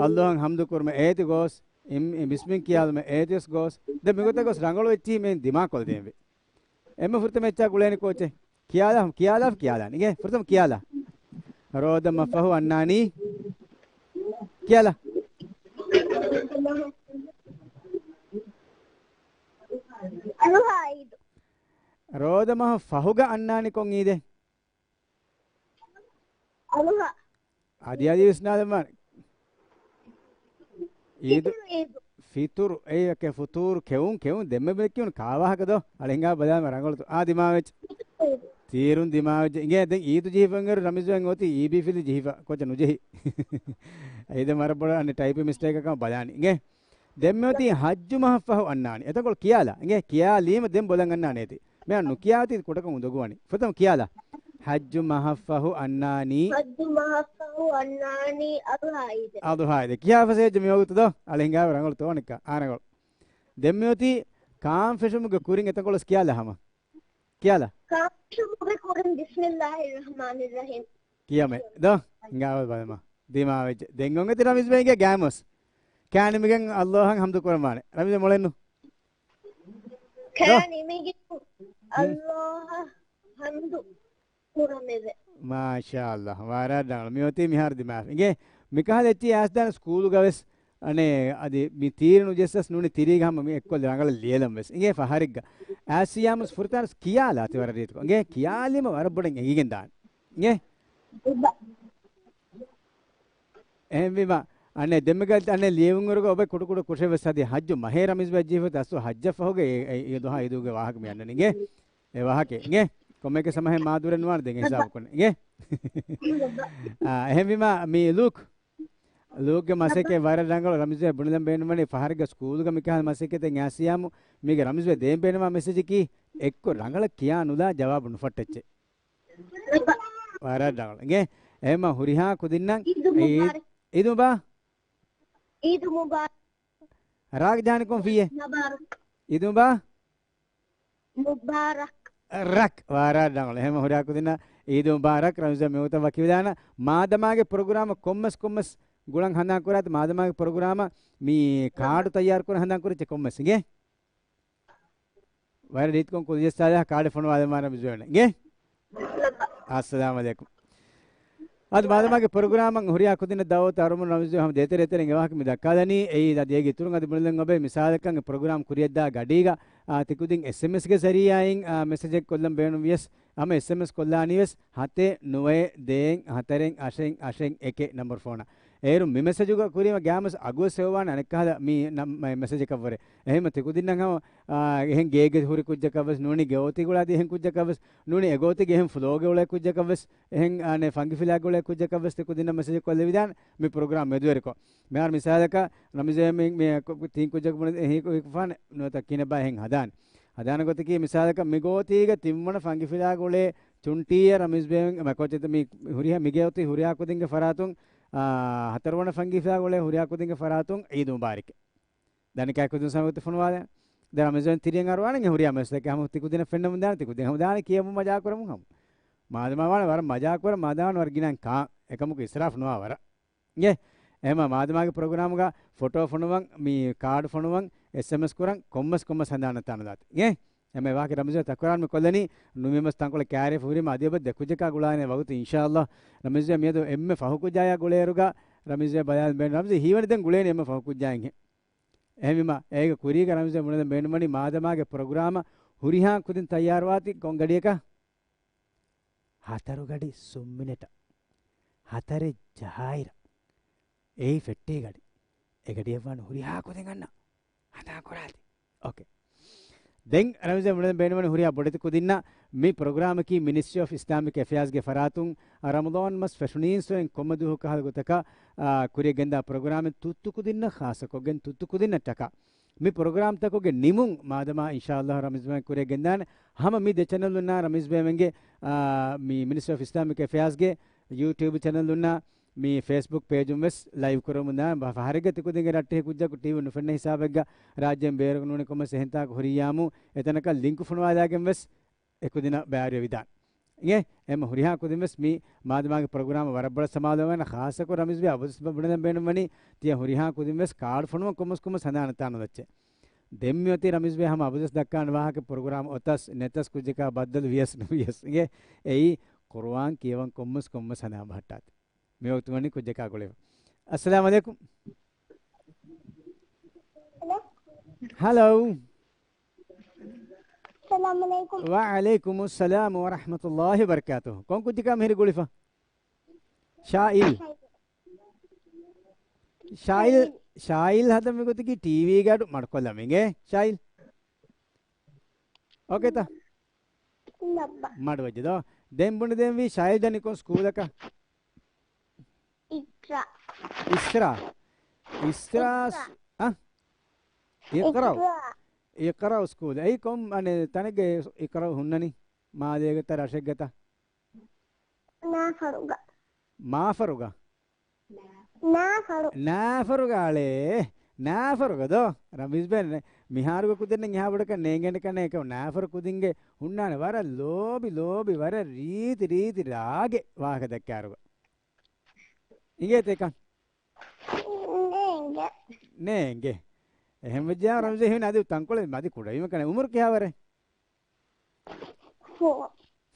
އައްލާހަށް ޙަމްދު ކުރުމަށް އޭތު ގޯސް، އި-، ބިސްމިން ކިޔާލުމަށް އޭތު ވެސް ގޯސް. ދެން މިގޮތަށް ގޮސް ރަނގަޅު އެއްޗިހި މި ދިމާކޮށްދޭންވީ. އެންމެ ފުރަތަމަ އެއްޗާ ގުޅޭނީ ކޯޗެއް؟ ކިޔާލާ، ކިޔާލާ، ކިޔާލާނީ. އިނގޭ؟ ފުރަތަމަ ކިޔާލާ. ރޯދަ މަހު ފަހު އަންނާނީ. ކިޔާލާ. އަޟުޙާ އީދު. ރޯދަ މަހު ފަހުގަ އަންނާނީ ކޮން އީދެއް؟ އަޟުޙާ. އަދި އަދި ވިސްނާލަމާ. އީދު. ފިޠުރު އީދު. ފިޠުރު. އެއީ އެކެ ފުޠޫރު ކެއުން، ކެއުން. ދެންމެ ބެ ކިޔުނު ކާ ވާހަކަ ދޯ؟ އަޅެންގާ ބަލާމަ ރަނގަޅުތު. އާ، ދިމާވެއްޖެ. ތީރުން ދިމާވެއްޖެ. އިނގޭ، ދެން އީދު ޖެހިފަ އިނގޭރު ރަމީޒް ބައި އޮތީ އީ ބީ ފިލި ޖެހިފަ. ކޯޗެއް ނުޖެހި. އީދެއް ވަރަށް ބޮޑަށް އަނެއް ޓައިޕިން މިސްޓޭކަކަށް ބަލާނީ. އިނގޭ. ދެންމެ އޮތީ ޙައްޖު މަހަށްފަހު އަންނާނީ. އެތަންކޮޅު ކިޔާލާ. އިނގޭ، ކިޔާލީމަ ދެން ބޮލަން އަންނާނެ އޭތި. މިއަށް ނުކިޔާތީ ކުޑަކޮށް އުނދަގޫވަނީ. ފުރަތަމަ ކިޔާލާ. ޙައްޖު މަހަށްފަހު އަންނާނީ. ޙައްޖު މަހަށްފަހު އަންނާނީ އަޟުޙާ އީދެއް. އަޟުޙާ އީދެއް. ކިޔާފަ ސޭޖް މިވަގުތު ދޯ؟ އަޅެންގާ ރަނގަޅު ތޯނެއްކާ. އާ، ރަނގަޅު. ދެންމެ އޮތީ ކާން ފެށުމުގެ ކުރިން އެތަންކޮޅު ކިޔާލާ ހަމަ. ކިޔާލާ. ކާން ފެށުމުގެ ކުރިން ބިސްމިﷲ އައްރަޙްމާނިއްރަޙީމް. ކިޔަމެ. ދޯ؟ އިނގާ ބަލަމާ. ދިމާވެއްޖެ. ދެން އޮންގެތި ރަމީޒް ބެއިގެ ގާމުސް. ކާނިމިގެން އައްލާހަށް ޙަމްދު ކުރަންވާނެ. ރަމީޒް މޮޅެއްނު. ދޯ؟ ކާނިމިގެން އައްލާހަށް ޙަމްދު ކުރަމެވެ. މާޝާﷲ. ވަރަށް ރަނގަޅު. މިއޮތީ މިހާރު ދިމާވެ. އިނގޭ، މިކަހަލަ އެއްޗި އައިސްދާނެ ސްކޫލުގަވެސް. އަނެއް، އަދި މި ތީރި ނުޖެއްސަސް ނޫނީ ތިރީގަ ހަމަ މި އެއްކޮށްލި ރަނގަޅަށް ލިޔެލަން ވެސް. އިނގޭ ފަހަރެއްގަ. އާސިޔާމުސް ފުރަތަނަސް ކިޔާލާތި ވަރަށް ރީތިކޮށް. އިނގޭ ކިޔާލީމަ ވަރަށް ބޮޑަށް އެނގިގެން ދާނެ. އިނގޭ. އެހެންވީމަ، އަނެއް ދެންމެގަ އަނެއް ލިޔެވުންއިރުގަ އޮބެ ކުޑަކުޑަ ކުށެއް ވެސް ހަދި ޙައްޖު މަހޭ ރަމީޒް ބައްޖީފަތި އަސްލު ޙައްޖަށް ފަހުގަ އެ، އެ، އެ ދުހާ އީދުގެ ވާހަކަ މި އަންނަނީ. އިނގޭ. އެ ވާހަކަ. އިނގޭ. ކޮމެކެ ސަމަހެ މާދުރެއް ނުވާނެ ދެން ހިސާބު ކުން. އިނގޭ. އާ، އެހެންވީމަ މި ލޫކް. ލޫކްގެ މަސައްކަތް ވަރަށް ރަނގަޅު ރަމީޒް ބުނެލަން ބޭނުންވަނީ ފަހަރެއްގަ ސްކޫލުގަ މިކަހަލަ މަސައްކަތެއް އައިސްޔާމު މީގެ ރަމީޒް ދޭން ބޭނުންވާ މެސެޖަކީ އެއްކޮށް ރަނގަޅަށް ކިޔާ ނުލާ ޖަވާބު ނުފައްޓައްޗެ. ވަރަށް ރަނގަޅު. އިނގޭ އެހެންމަ ހުރިހާ ކުދިންނަށް ޢީދު ޢީދު، މުބާރަކް. ޢީދު މުބާރަކް. ޢީދު މުބާރަކް. ރާގް ޖާނިކުން ފިއްޔެ؟ މުބާރަކް. ޢީދު މުބާ؟ މުބާރަކް. ރަކް. ވާރާ ޑަނގޮޅ. އެހެންމަ ހުރިހާ ކުދިންނަށް ޢީދު މުބާރަކް. ރަމްޒާން މިވަގުތަށް ވަކިވެދާނަ. މާދަމާގެ ޕްރޮގްރާމަށް ކޮންމެސް ކޮންމެސް ގުޅަން ހަނދާން ކުރާތި މާދަމާގެ ޕްރޮގްރާމަށް މި ކާޑު ތައްޔާރު ކުރަން ހަނދާން ކުރެއްޗެ ކޮންމެސް އިނގޭ؟ ވަރަށް ރީތިކޮށް ކުލިޔަސް ސާލިހަށް ކާޑެއް ފޮނުވާލަމާ ރަމްޒާން އިނގޭ؟ އައްސަލާމް ޢަލައިކުމް. އަދި މާދަމާގެ ޕްރޮގްރާމަށް ހުރިހާ ކުދިންނަށް ދަޢުވަތު އަރުމުން ރަމްޒާން ހަމަ ދޭތެރޭތެރެން އެވާހަކަ މި ދައްކާލަނީ. އެއީ އަދި އޭގެ އިތުރުން އަދި ބުނެލަން އޮބެ މިސާލަކަށް ޕްރޮގްރާމް ކުރިޔަށްދާ ގަޑީގަ، އާ، ތިކުދިން އެސްއެމްއެސްގެ ޒަރީއާއިން، އާ، މެސެޖެއް ކޮށްލަން ބޭނުން ވިޔަސް، ހަމަ އެސްއެމްއެސް ކޮށްލާނީ ވެސް ހަތެއް ނުވައެއް ދޭއް ހަތަރެއް އަށެއް އަށެއް އެކެއް ނަންބަރު ފޯނަށް. އޭރު މި މެސެޖުގަ ކުރީމަ ގާމަސް އަގުވެސް ހެޔޮވާނެ އަނެއްކަހަލަ މި ނަ-، މަ-، މެސެޖަކަށްވުރެ. އެހެންމަ ތިކުދިންނަށް ހަމަ، އާ، އެހެން ގޭގެ ހުރި ކުއްޖަކަށްވެސް ނޫނީ ގޯތި ގުޅާދީ އެހެން ކުއްޖަކަށްވެސް ނޫނީ އެގޯތިގެ އެހެން ފްލޯގެ އުޅޭ ކުއްޖަކަށްވެސް އެހެން އަނެއް ފަންގިފިލާގެ އުޅޭ ކުއްޖަކަށްވެސް ތިކުދިންނަށް މެސެޖެއް ކޮށްލެވިދާނެ މި ޕްރޮގްރާމް މެދުވެރިކޮށް. މިހާރު މިސާލަކަށް ރަމްޒާން މި، މި ތިން ކުއްޖަކު ބުނެ އެހީ ކު-، ކުފާނެ ނުވަތަ ކިހިނެއްބާ އެހެން ހަދާނެ. ހަދާނެ ގޮތަކީ މިސާލަކަށް މި ގޯތީގަ ތިންވަނަ ފަންގިފިލާގަ އުޅޭ ޗުންޓީއަށް ރަމީޒް ބޭވެން މަ ކޯޗެތަ މި ހުރިހާ މިގޭ އޮތީ ހުރިހާ ކުދިންގެ ފަރާތުން، އާ، ހަތަރުވަނަ ފަންގިފިލާގަ އުޅޭ ހުރިހާ ކުދިންގެ ފަރާތުން ޢީދު މުބާރަކް. ދަނިކާ ކުދިން ސަމަގަތު ފޮނުވާލެ. ދެ ރަމީޒް ބޭވެން ތިރިއަށް އަރުވާނެ ހުރިހާ މެސެޖެއް ހަމަ ތިކުދިނަށް ފެންނަމުން ދާނެ ތިކުދިން ހަމަ ދާނެ ކިޔަމުން މަޖާ ކުރަމުން ހަމަ. މާދަމާ ވާނެ ވަރަށް މަޖާ ކުރަ މާދަމާ ވަރަށް ގިނަ ކާ އެކަމަކު އިސްރާފް ނުވާ ވަރަށް. އިނގޭ؟ އެހެމަ މާދަމާގެ ޕްރޮގްރާމުގަ ފޮޓޯ ފޮނުވަން، މި ކާޑު ފޮނުވަން، އެސްއެމްއެސް ކުރަން، ކޮންމެސް ކޮންމެސް ހަނދާން ނަތާނުލާތި. އިނގޭ؟ އެމެ ވާހަކަ ރަމްޒީ ތަކުރާރު މި ކޮށްލަނީ، ނުވަމަ ތަންކޮޅެއް ކާރި ފުރިމަ އަދި އެބަ ދެ ކުއްޖަކާ ގުޅާނެ ވަގުތު އިންޝާﷲ. ރަމްޒީ މިއަދު އެންމެ ފަހު ކުއްޖާޔާ ގުޅޭއިރުގަ ރަމްޒީ ބަލާލަން ބޭނުން. ރަމްޒީ ހީވަނީ ދެން ގުޅޭނީ އެންމެ ފަހު ކުއްޖާއިންހެން. އެހެންވީމަ އޭގެ ކުރީގަ ރަމްޒީ ބުނެލަން ބޭނުންވަނީ މާދަމާގެ ޕްރޮގްރާމަށް ހުރިހާ ކުދިން ތައްޔާރުވާތީ ކޮން ގަޑިއަކަށް؟ ހަތަރު ގަޑި ސުންމިނެޓަށް. ހަތަރެއް ޖަހާއިރަށް. އެއީ ފެއްޓީ ގަޑި. އެ ގަޑިއަށްވާން ހުރިހާ ކުދިން އަންނަ. ހަނދާން ކުރާތި. އޯކޭ. ދެން ރަމްޒީ ބުނެލަން ބޭނުންވަނީ ހުރިހާ ބޮޑެތި ކުދިންނަށް މި ޕްރޮގްރާމަކީ މިނިސްޓްރީ އޮފް އިސްލާމިކް އެފެއާޒްގެ ފަރާތުން ރަމަޟާން މަސް ފެށުނީންސުރެން ކޮންމެ ދުވަހު ކަހަލަ ގޮތަކަށް، އާ، ކުރިޔަށް ގެންދާ ޕްރޮގްރާމެއް ތުއްތު ކުދިންނަށް ޚާއްޞަކޮށްގެން ތުއްތު ކުދިންނަށް ޓަކާ. މި ޕްރޮގްރާމްތަކުގެ ނިމުން މާދަމާ އިންޝާﷲ ރަމްޒީ ބޭވެން ކުރިޔަށް ގެންދާނެ ހަމަ މި ދެ ޗެނަލުންނާ ރަމްޒީ ބޭވެންގެ، އާ، މި މިނިސްޓްރީ އޮފް އިސްލާމިކް އެފެއާޒްގެ ޔޫޓިއުބް ޗެނަލުންނާ މި ފޭސްބުކް ޕޭޖުން ވެސް ލައިވް ކުރަމުން ދާނެ. ފަހަރެއްގަ ތިކުދިންގެ ރައްޓެހި ކުއްޖަކު ޓީވީ ނުފެންނަ ހިސާބެއްގަ ރާއްޖޭން ބޭރަކު ނޫނީ ކޮންމެސް އެހެންތާކު ހުރިއްޔާމު އެތަނަކަށް ލިންކު ފޮނުވާލާގެން ވެސް އެކުދިނަށް ބައިވެރިވެވިދާނެ. އިނގޭ؟ އެހެމަ ހުރިހާ ކުދިން ވެސް މި މާދަމާގެ ޕްރޮގްރާމަށް ވަރަށް ބޮޑަށް ސަމާލުވެވޭނެ. ޚާއްޞަކޮށް ރަމްޒީ އަބަދުވެސް ބުނެލަން ބޭނުންވަނީ ތިޔަ ހުރިހާ ކުދިން ވެސް ކާޑު ފޮނުވަން ކޮންމެސް ކޮންމެސް ހަނދާން ނަތާނުލައްޗޭ. ދެން މިއޮތީ ރަމްޒީ ބޭ ހަމަ އަބަދުވެސް ދައްކާނެ ވާހަކަ ޕްރޮގްރާމް އޮތަސް ނެތަސް ކުއްޖަކާ ބައްދަލު ވިޔަސް ނުވިޔަސް. އިނގޭ؟ އެއީ ޤުރުއާން ކިޔަވަން ކޮންމެސް ކޮންމެސް ހަނދާން ބަހައްޓާތި. މިވަގުތު ވަނީ ކުއްޖަކާ ގުޅޭ. އައްސަލާމް ޢަލައިކުމް. ހަލޯ. ހަލޯ. ސަލާމް ޢަލައިކުމް. ވަޢަލައިކުމުއްސަލާމް ވަރަޙްމަތުﷲ ވަބަރަކާތުހު. ކޮން ކުއްޖަކާ މިހިރީ ގުޅިފަ؟ ޝާއިލް. ޝާއިލް، ޝާއިލް ހަދަން މި ގޮތަކީ ޓީވީގެ އަޑު މަޑުކޮށްލަމިނގޭ. ޝާއިލް. އޯކޭތަ؟ ލައްބަ. މަޑުވެއްޖެ ދޯ. ދެން ބުނެދެންވީ ޝާއިލް ދަނިކޮން ސްކޫލަކަށް؟ އިޤްރާ. އިސްރާ. އިސްރާ ސް-، އިޤްރާ. އަ؟ އިޤްރާ. އިޤްރާ. އިޤްރާ ސްކޫލް. އެއީ ކޮން އަނެއް ތަނެއްގަ އިޤްރާ ހުންނަނީ؟ މާލޭގަތަ ރަށެއްގަތަ؟ ނާފަރުގަ. މާފަރުގަ؟ ނާފަރު. ނާފަރުގަ އަޅޭ. ނާފަރުގަ ދޯ. ރަމީޒް ބޭން މިހާރުގަ ކުދިންނަށް އެހާ ބޮޑަކަށް ނޭނގޭނެ ކަންނޭ އެކަމަ ނާފަރު ކުދިންގެ ހުންނާނެ ވަރަށް ލޯބި، ލޯބި، ވަރަށް ރީތި، ރީތި ރާގެއް ވާހަކަ ދައްކާއިރުގަ. އިނގޭތަ އެކަން؟ ނޭނގެ. ނޭނގެ. އެހެން ވެއްޖެ ރަމްޒީ ހިން އަދި ތަންކޮޅެއް މަދި ކުޑަވީމަ ކަނެ އުމުރު ކިހާވަރެއް؟ ފޯ.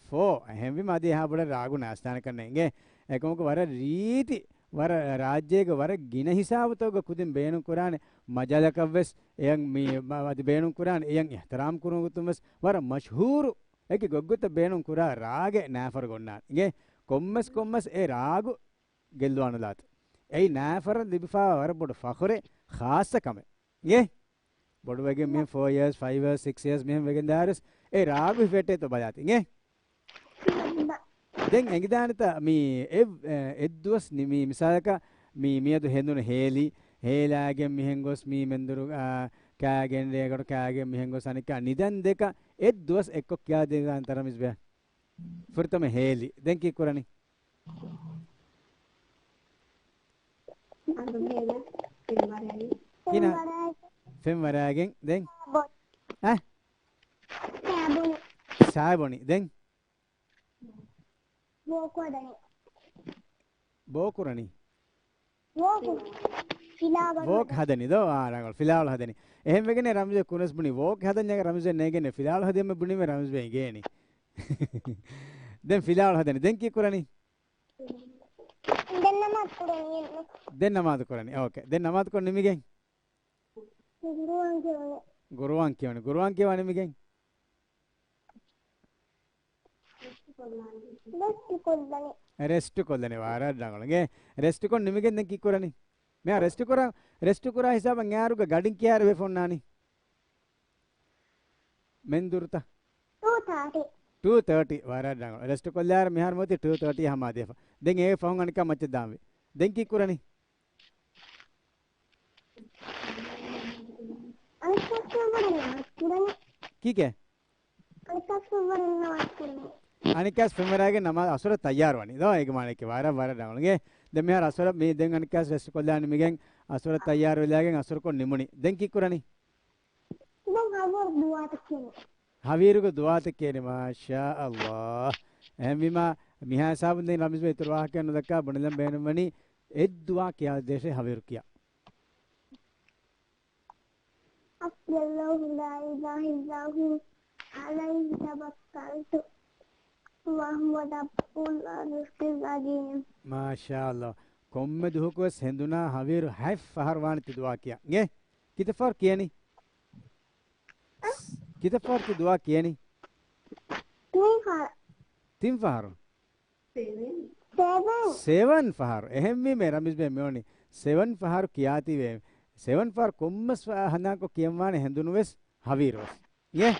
ފޯ. އެހެންވީމަ އަދި އެހާ ބޮޑަށް ރާގު ނާސްތާނެ ކަންނޭނގެ. އެކަމަކު ވަރަށް ރީތި، ވަރަށް ރާއްޖޭގެ ވަރަށް ގިނަ ހިސާބުތަކުގަ ކުދިން ބޭނުން ކުރާނެ މަޖާލަކަށްވެސް އެޔަށް މި، މަ-، އަދި ބޭނުން ކުރާނެ އެޔަށް އިޙްތިރާމް ކުރުމުގެ ގޮތުންވެސް ވަރަށް މަޝްހޫރު އެކި ގޮތްގޮތަށް ބޭނުން ކުރާ ރާގެއް ނާފަރުގަ އޮންނާނެ. އިނގޭ؟ ކޮންމެސް ކޮންމެސް އެ ރާގު ގެއްލުވާނުލާތި. އެއީ ނާފަރަށް ލިބިފާވާ ވަރަށް ބޮޑު ފަޚުރެއް، ޚާއްޞަ ކަމެއް. އިނގޭ؟ ބޮޑުވެގެން މިހެން ފޯ އިޔާސް، ފައިވް އިޔާސް، ސިކްސް އިޔާސް މިހެން ވެގެން ދާއިރުވެސް އެ ރާގު ހިފެއްޓޭތޯ ބަލާތި. އިނގޭ؟ ދެން އެނގިދާނެތަ މި އެ-، އެއްދުވަސް ނި-، މި މިސާލަކަށް މި މިއަދު ހެނދުނު ހޭލި، ހޭލާގެން މިހެން ގޮސް މި މެންދުރު، އާ، ކާގެން ރޭގަޑު ކާގެން މިހެން ގޮސް އަނެއްކާ ނިދަން ދެކަ އެއްދުވަސް އެއްކޮށް ކިޔާދެވިދާނެތަ ރަމީޒް ބޭ؟ ފުރަތަމަ ހޭލި. ދެން ކީއްކުރަނީ؟ އަނދުމެން ފެންވަރާގެން. ކިނާ؟ ފެންވަރާގެން. ފެންވަރާގެން. ދެން؟ ސާބުނި. އަ؟ ސާބުނި. ސާބުނި. ދެން؟ ބޯކު ހަދަނީ. ބޯކުރަނީ؟ ވޯކު. ފިލާވަޅު ވޯކް ހަދަނީ. ހަދަނީ ދޯ؟ އާ، ރަނގަޅު. ފިލާވަޅު ހަދަނީ. އެހެން ވެގެން ރަމްޒޭ ކުރަން ބުނީ ވޯކް ހަދަންޏާ ރަމްޒޭ ނޭނގެނީ ފިލާވަޅު ހަދަން ބުނީމޭ ރަމްޒޭ އިނގޭނީ. ދެން ފިލާވަޅު ހަދަނީ. ދެން ކީއްކުރަނީ؟ ދެން ނަމާދު ކުރަނީ. ދެން ނަމާދު ކުރަނީ. އޯކޭ. ދެން ނަމާދު ކޮށް ނިމިގެން؟ ގުރުއާން ކިޔަނީ. ގުރުއާން ކިޔަނީ. ގުރުއާން ކިޔަވާ ނިމިގެން؟ ރެސްޓް ކޮށްލަނީ. ރެސްޓް ކޮށްލަނީ. ވަރަށް ރަނގަޅު. އިނގޭ، ރެސްޓް ކޮށް ނިމިގެން ދެން ކީއްކުރަނީ؟ މިހާ ރެސްޓް ކުރާ، ރެސްޓް ކުރާ ހިސާބަށް އެއާރުގަ ގަޑިން ކިހާރަ ވެފަ އޮންނާނީ؟ މެންދުރުތަ؟ ޓޫ ތާޓީ. ޓޫ ތާޓީ. ވަރަށް ރަނގަޅު. ރެސްޓް ކޮށްލާއިރު މިހާރު މިއޮތީ ޓޫ ތާޓީ ހަމަ ދިޔަފަ. ދެން އޭ ފަހުން އަނެއްކާ މައްޗަށް ދާންވީ. ދެން ކީއްކުރަނީ؟ އަނެއްކާ ކިޔަން ވަރަށް ނަމާދު ކުރަނީ. ކީކޭ؟ އަނެއްކާ ކިޔަން ވަރަށް ނަމާދު ކުރަނީ. އަނެއްކާސް ފެންވަރާގެން ނަމާދު އަސުރަށް ތައްޔާރުވަނީ. ދޯ އޭގެ މާނައަކީ ވަރަށް ވަރަށް ރަނގަޅު. އިނގޭ، ދެން މިހާރު އަސުރަށް މި ދެން އަނެއްކާސް ރެސްޓް ކޮށްލާ ނިމިގެން އަސުރަށް ތައްޔާރުވެލާގެން އަސުރުކޮށް ނިމުނީ. ދެން ކީއްކުރަނީ؟ ދެން ހަވީރު ދުޢާތައް ކިޔަނީ. ހަވީރުގެ ދުޢާތައް ކިޔަނީ. މާޝާ ﷲ. އެހެންވީމާ މިހާ ހިސާބުން ދެން ރަމްޒީ އިތުރު ވާހަކައެއް ނުދައްކާ ބުނެލަން ބޭނުންވަނީ އެއްދުޢާ ކިޔާދޭށޭ ހަވީރު ކިޔާ. حسبي الله لا إله إلا هو عليه توكلت وهو رب العرش العظيم. މާޝާﷲ. ކޮންމެ ދުވަހަކުވެސް ހެނދުނާ ހަވީރު ހަތް ފަހަރު ވާނެތީ ދުޢާ ކިޔާ. އިނގޭ؟ ކިތައް ފަހަރު ކިޔަނީ؟ ކިތައް ފަހަރު ތި ދުޢާ ކިޔަނީ؟ ތިން ފަހަރު. ތިން ފަހަރު؟ ސެވަން. ސެވަން ފަހަރު. އެހެންވީމޭ ރަމީޒް ބޭ މިއޮނީ. ސެވަން ފަހަރު ކިޔާތީވެ. ސެވަން ފަހަރު ކޮންމެސް ހަނދާންކޮށް ކިޔަންވާނެ ހެނދުނުވެސް ހަވީރުވެސް. އިނގޭ؟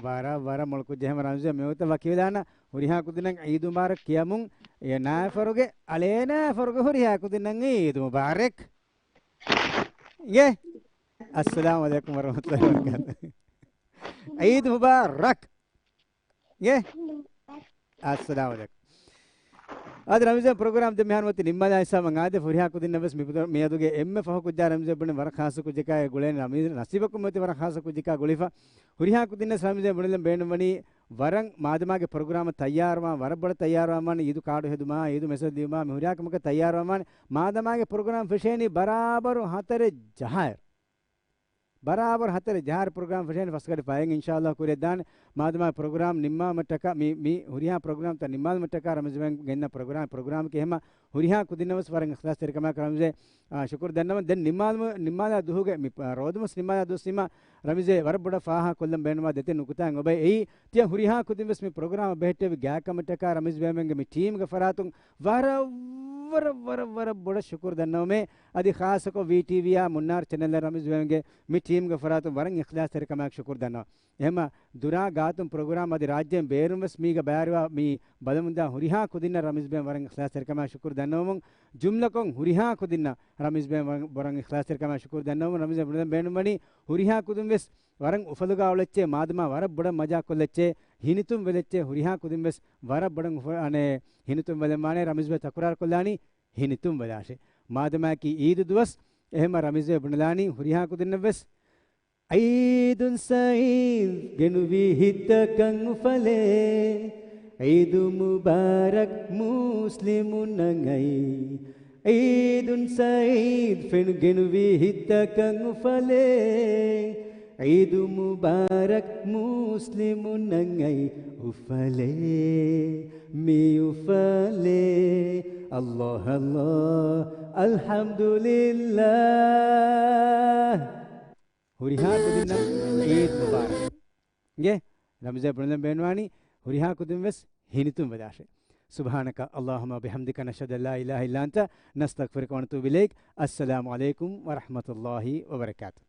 ވަރަށް، ވަރަށް މޮޅު ކުއްޖެއް. އެހެން ރަމީޒް ބޭ މިވަގުތަށް ވަކިވެލާނަ. ހުރިހާ ކުދިންނަށް ޢީދު މުބާރަކް ކިޔަމުން އެ ނާފަރުގެ އަޅޭ ނާފަރުގެ ހުރިހާ ކުދިންނަށް ޢީދު މުބާރަކް. އިނގޭ؟ އައްސަލާމު ޢަލައިކުމް ވަރަޙްމަތުﷲ ވަބަރަކާތުހު. ޢީދު މުބާރަކް. އިނގޭ؟ އައްސަލާމު ޢަލައިކުމް. އާދެ، ރަމީޒް ބޭ ޕްރޮގްރާމް ދެން މިހާރު މަތި ނިންމާލާ ހިސާބަށް އާދެ، ހުރިހާ ކުދިންނަށް ވެސް މި ޕްރޮ-، މިއަދުގެ އެންމެ ފަހު ކުއްޖާ ރަމީޒް ބޭ ބުނެ ވަރަށް ޚާއްޞަ ކުއްޖަކާ ގުޅޭނެ. ރަމީޒް ނަސީބަކުން މިއޮތީ ވަރަށް ޚާއްޞަ ކުއްޖަކާ ގުޅިފަ. ހުރިހާ ކުދިންނަށް ރަމީޒް ބޭ ބުނެލަން ބޭނުންވަނީ ވަރަށް މާދަމާގެ ޕްރޮގްރާމަށް ތައްޔާރުވާން، ވަރަށް ބޮޑަށް ތައްޔާރުވާން ވާނެ. ޢީދު ކާޑު ހެދުމާ، ޢީދު މެސެޖް ލިޔުމާ، މި ހުރިހާ ކަމަކަށް ތައްޔާރުވާން ވާނެ. މާދަމާގެ ޕްރޮގްރާމް ފެށޭނީ ބަރާބަރު ހަތަރެއް ޖަހާއިރު. ބަރާބަރު ހަތަރެއް ޖަހާއިރު ޕްރޮގްރާމް ފެށޭނެ ފަސްގަޑި ފަހެއް އިންޝާﷲ ކުރިއަށް ދާނެ. މާދަމާ ޕްރޮގްރާމް ނިންމާ މައްޓަކާ، މި، މި ހުރިހާ ޕްރޮގްރާމްތައް ނިންމާލުމަށްޓަކާ ރަމީޒް ބޭ ގެންނަ ޕްރޮގްރާމް، ޕްރޮގްރާމްގެ ހަމަ ހުރިހާ ކުދިންނަށް ވެސް ވަރަށް އިޚްލާޞްތެރިކަމާއެކު ރަމީޒް ބޭ، އާ، ޝުކުރު ދަންނަވަން. ދެން ނިންމާލުމު-، ނިންމާލާ ދުވަހުގެ މި، އާ، ރޯދަމަސް ނިންމާލާ ދުވަސް ވީމާ ރަމީޒް ބޭ ވަރަށް ބޮޑަށް ފާހަގަކޮށްލަން ބޭނުންވާ ދެތިން ނުކުތާއެއް އޮބައި އެއީ، ތިޔަ ހުރިހާ ކުދިން ވެސް މި ޕްރޮގްރާމަށް ބެހެއްޓެވި ގާތްކަމަށްޓަކާ ރަމީޒް ބޭމެންގެ މި ޓީމްގެ ފަރާތުން ވަރަށް، ވަރަށް، ވަރަށް، ވަރަށް، ވަރަށް ބޮޑަށް ޝުކުރު ދަންނަވަމޭ. އަދި ޚާއްޞަކޮށް ވީ ޓީވީއާ މުންނާރު ޗެނަލްއަށް ރަމީޒް ބޭމެންގެ މި ޓީމްގެ ފަރާތުން ވަރަށް އިޚްލާޞްތެރިކަމާއެކު ޝުކުރު ދަންނަވަން. އެހެމަ ދުރާ ގާތުން ޕްރޮގްރާމް އަދި ރާއްޖޭން ބޭރުން ވެސް މީގަ ބައިވެރިވާ މި ބަލަމުންދާ ހުރިހާ ކުދިންނަށް ރަމީޒް ބޭން ވަރަށް އިޚްލާޞްތެރިކަމާ ޝުކުރު ދަންނަވަމުން، ޖުމްލަކޮށް ހުރިހާ ކުދިންނަށް ރަމީޒް ބޭން ވަރަށް، ވަރަށް އިޚްލާޞްތެރިކަމާ ޝުކުރު ދަންނަވަމުން. ރަމީޒް ބޭން ބުނެލަން ބޭނުންވަނީ ހުރިހާ ކުދިން ވެސް ވަރަށް އުފަލުގާ އުޅެއްޗޭ، މާދަމާ ވަރަށް ބޮޑަށް މަޖާކޮށްލައްޗޭ، ހިނިތުން ވެލެއްޗޭ، ހުރިހާ ކުދިން ވެސް ވަރަށް ބޮޑަށް އުފަ-، އަނެއް ހިނިތުން ވެލެންވާނެ. ރަމީޒް ބޭ ތަކުރާރު ކޮށްލާނީ ހިނިތުން ވެލާށޭ. މާދަމާއަކީ އީދު ދުވަސް، އެހެމަ ރަމީޒް ބޭ ބުނެލާނީ ހުރިހާ ކުދިންނަށް ވެސް ޢީދުން ސަޢީދު ގެނުވީ ހިތަކަށް އުފަލޭ، ޢީދު މުބާރަކް މުސްލިމުންނަށް އައި. ޢީދުން ސަޢީދު ފެނު ގެނުވީ ހިތަކަށް އުފަލޭ، ޢީދު މުބާރަކް މުސްލިމުންނަށް އައި އުފަލޭ، މި އުފަލޭ. ﷲ ﷲ، އަލްޙަމްދުލިއްލާހް. ހުރިހާ ކުދިންނަށް ޢީދު މުބާރަކް. އިނގޭ، ރަމީޒް ބޭ ބުނެލަން ބޭނުންވާނީ ހުރިހާ ކުދިން ވެސް ހިނިތުން ވެލާށޭ. سبحانك اللهم وبحمدك، نشهد أن لا إله إلا أنت، نستغفرك ونتوب إليك. السلام عليكم ورحمة الله وبركاته.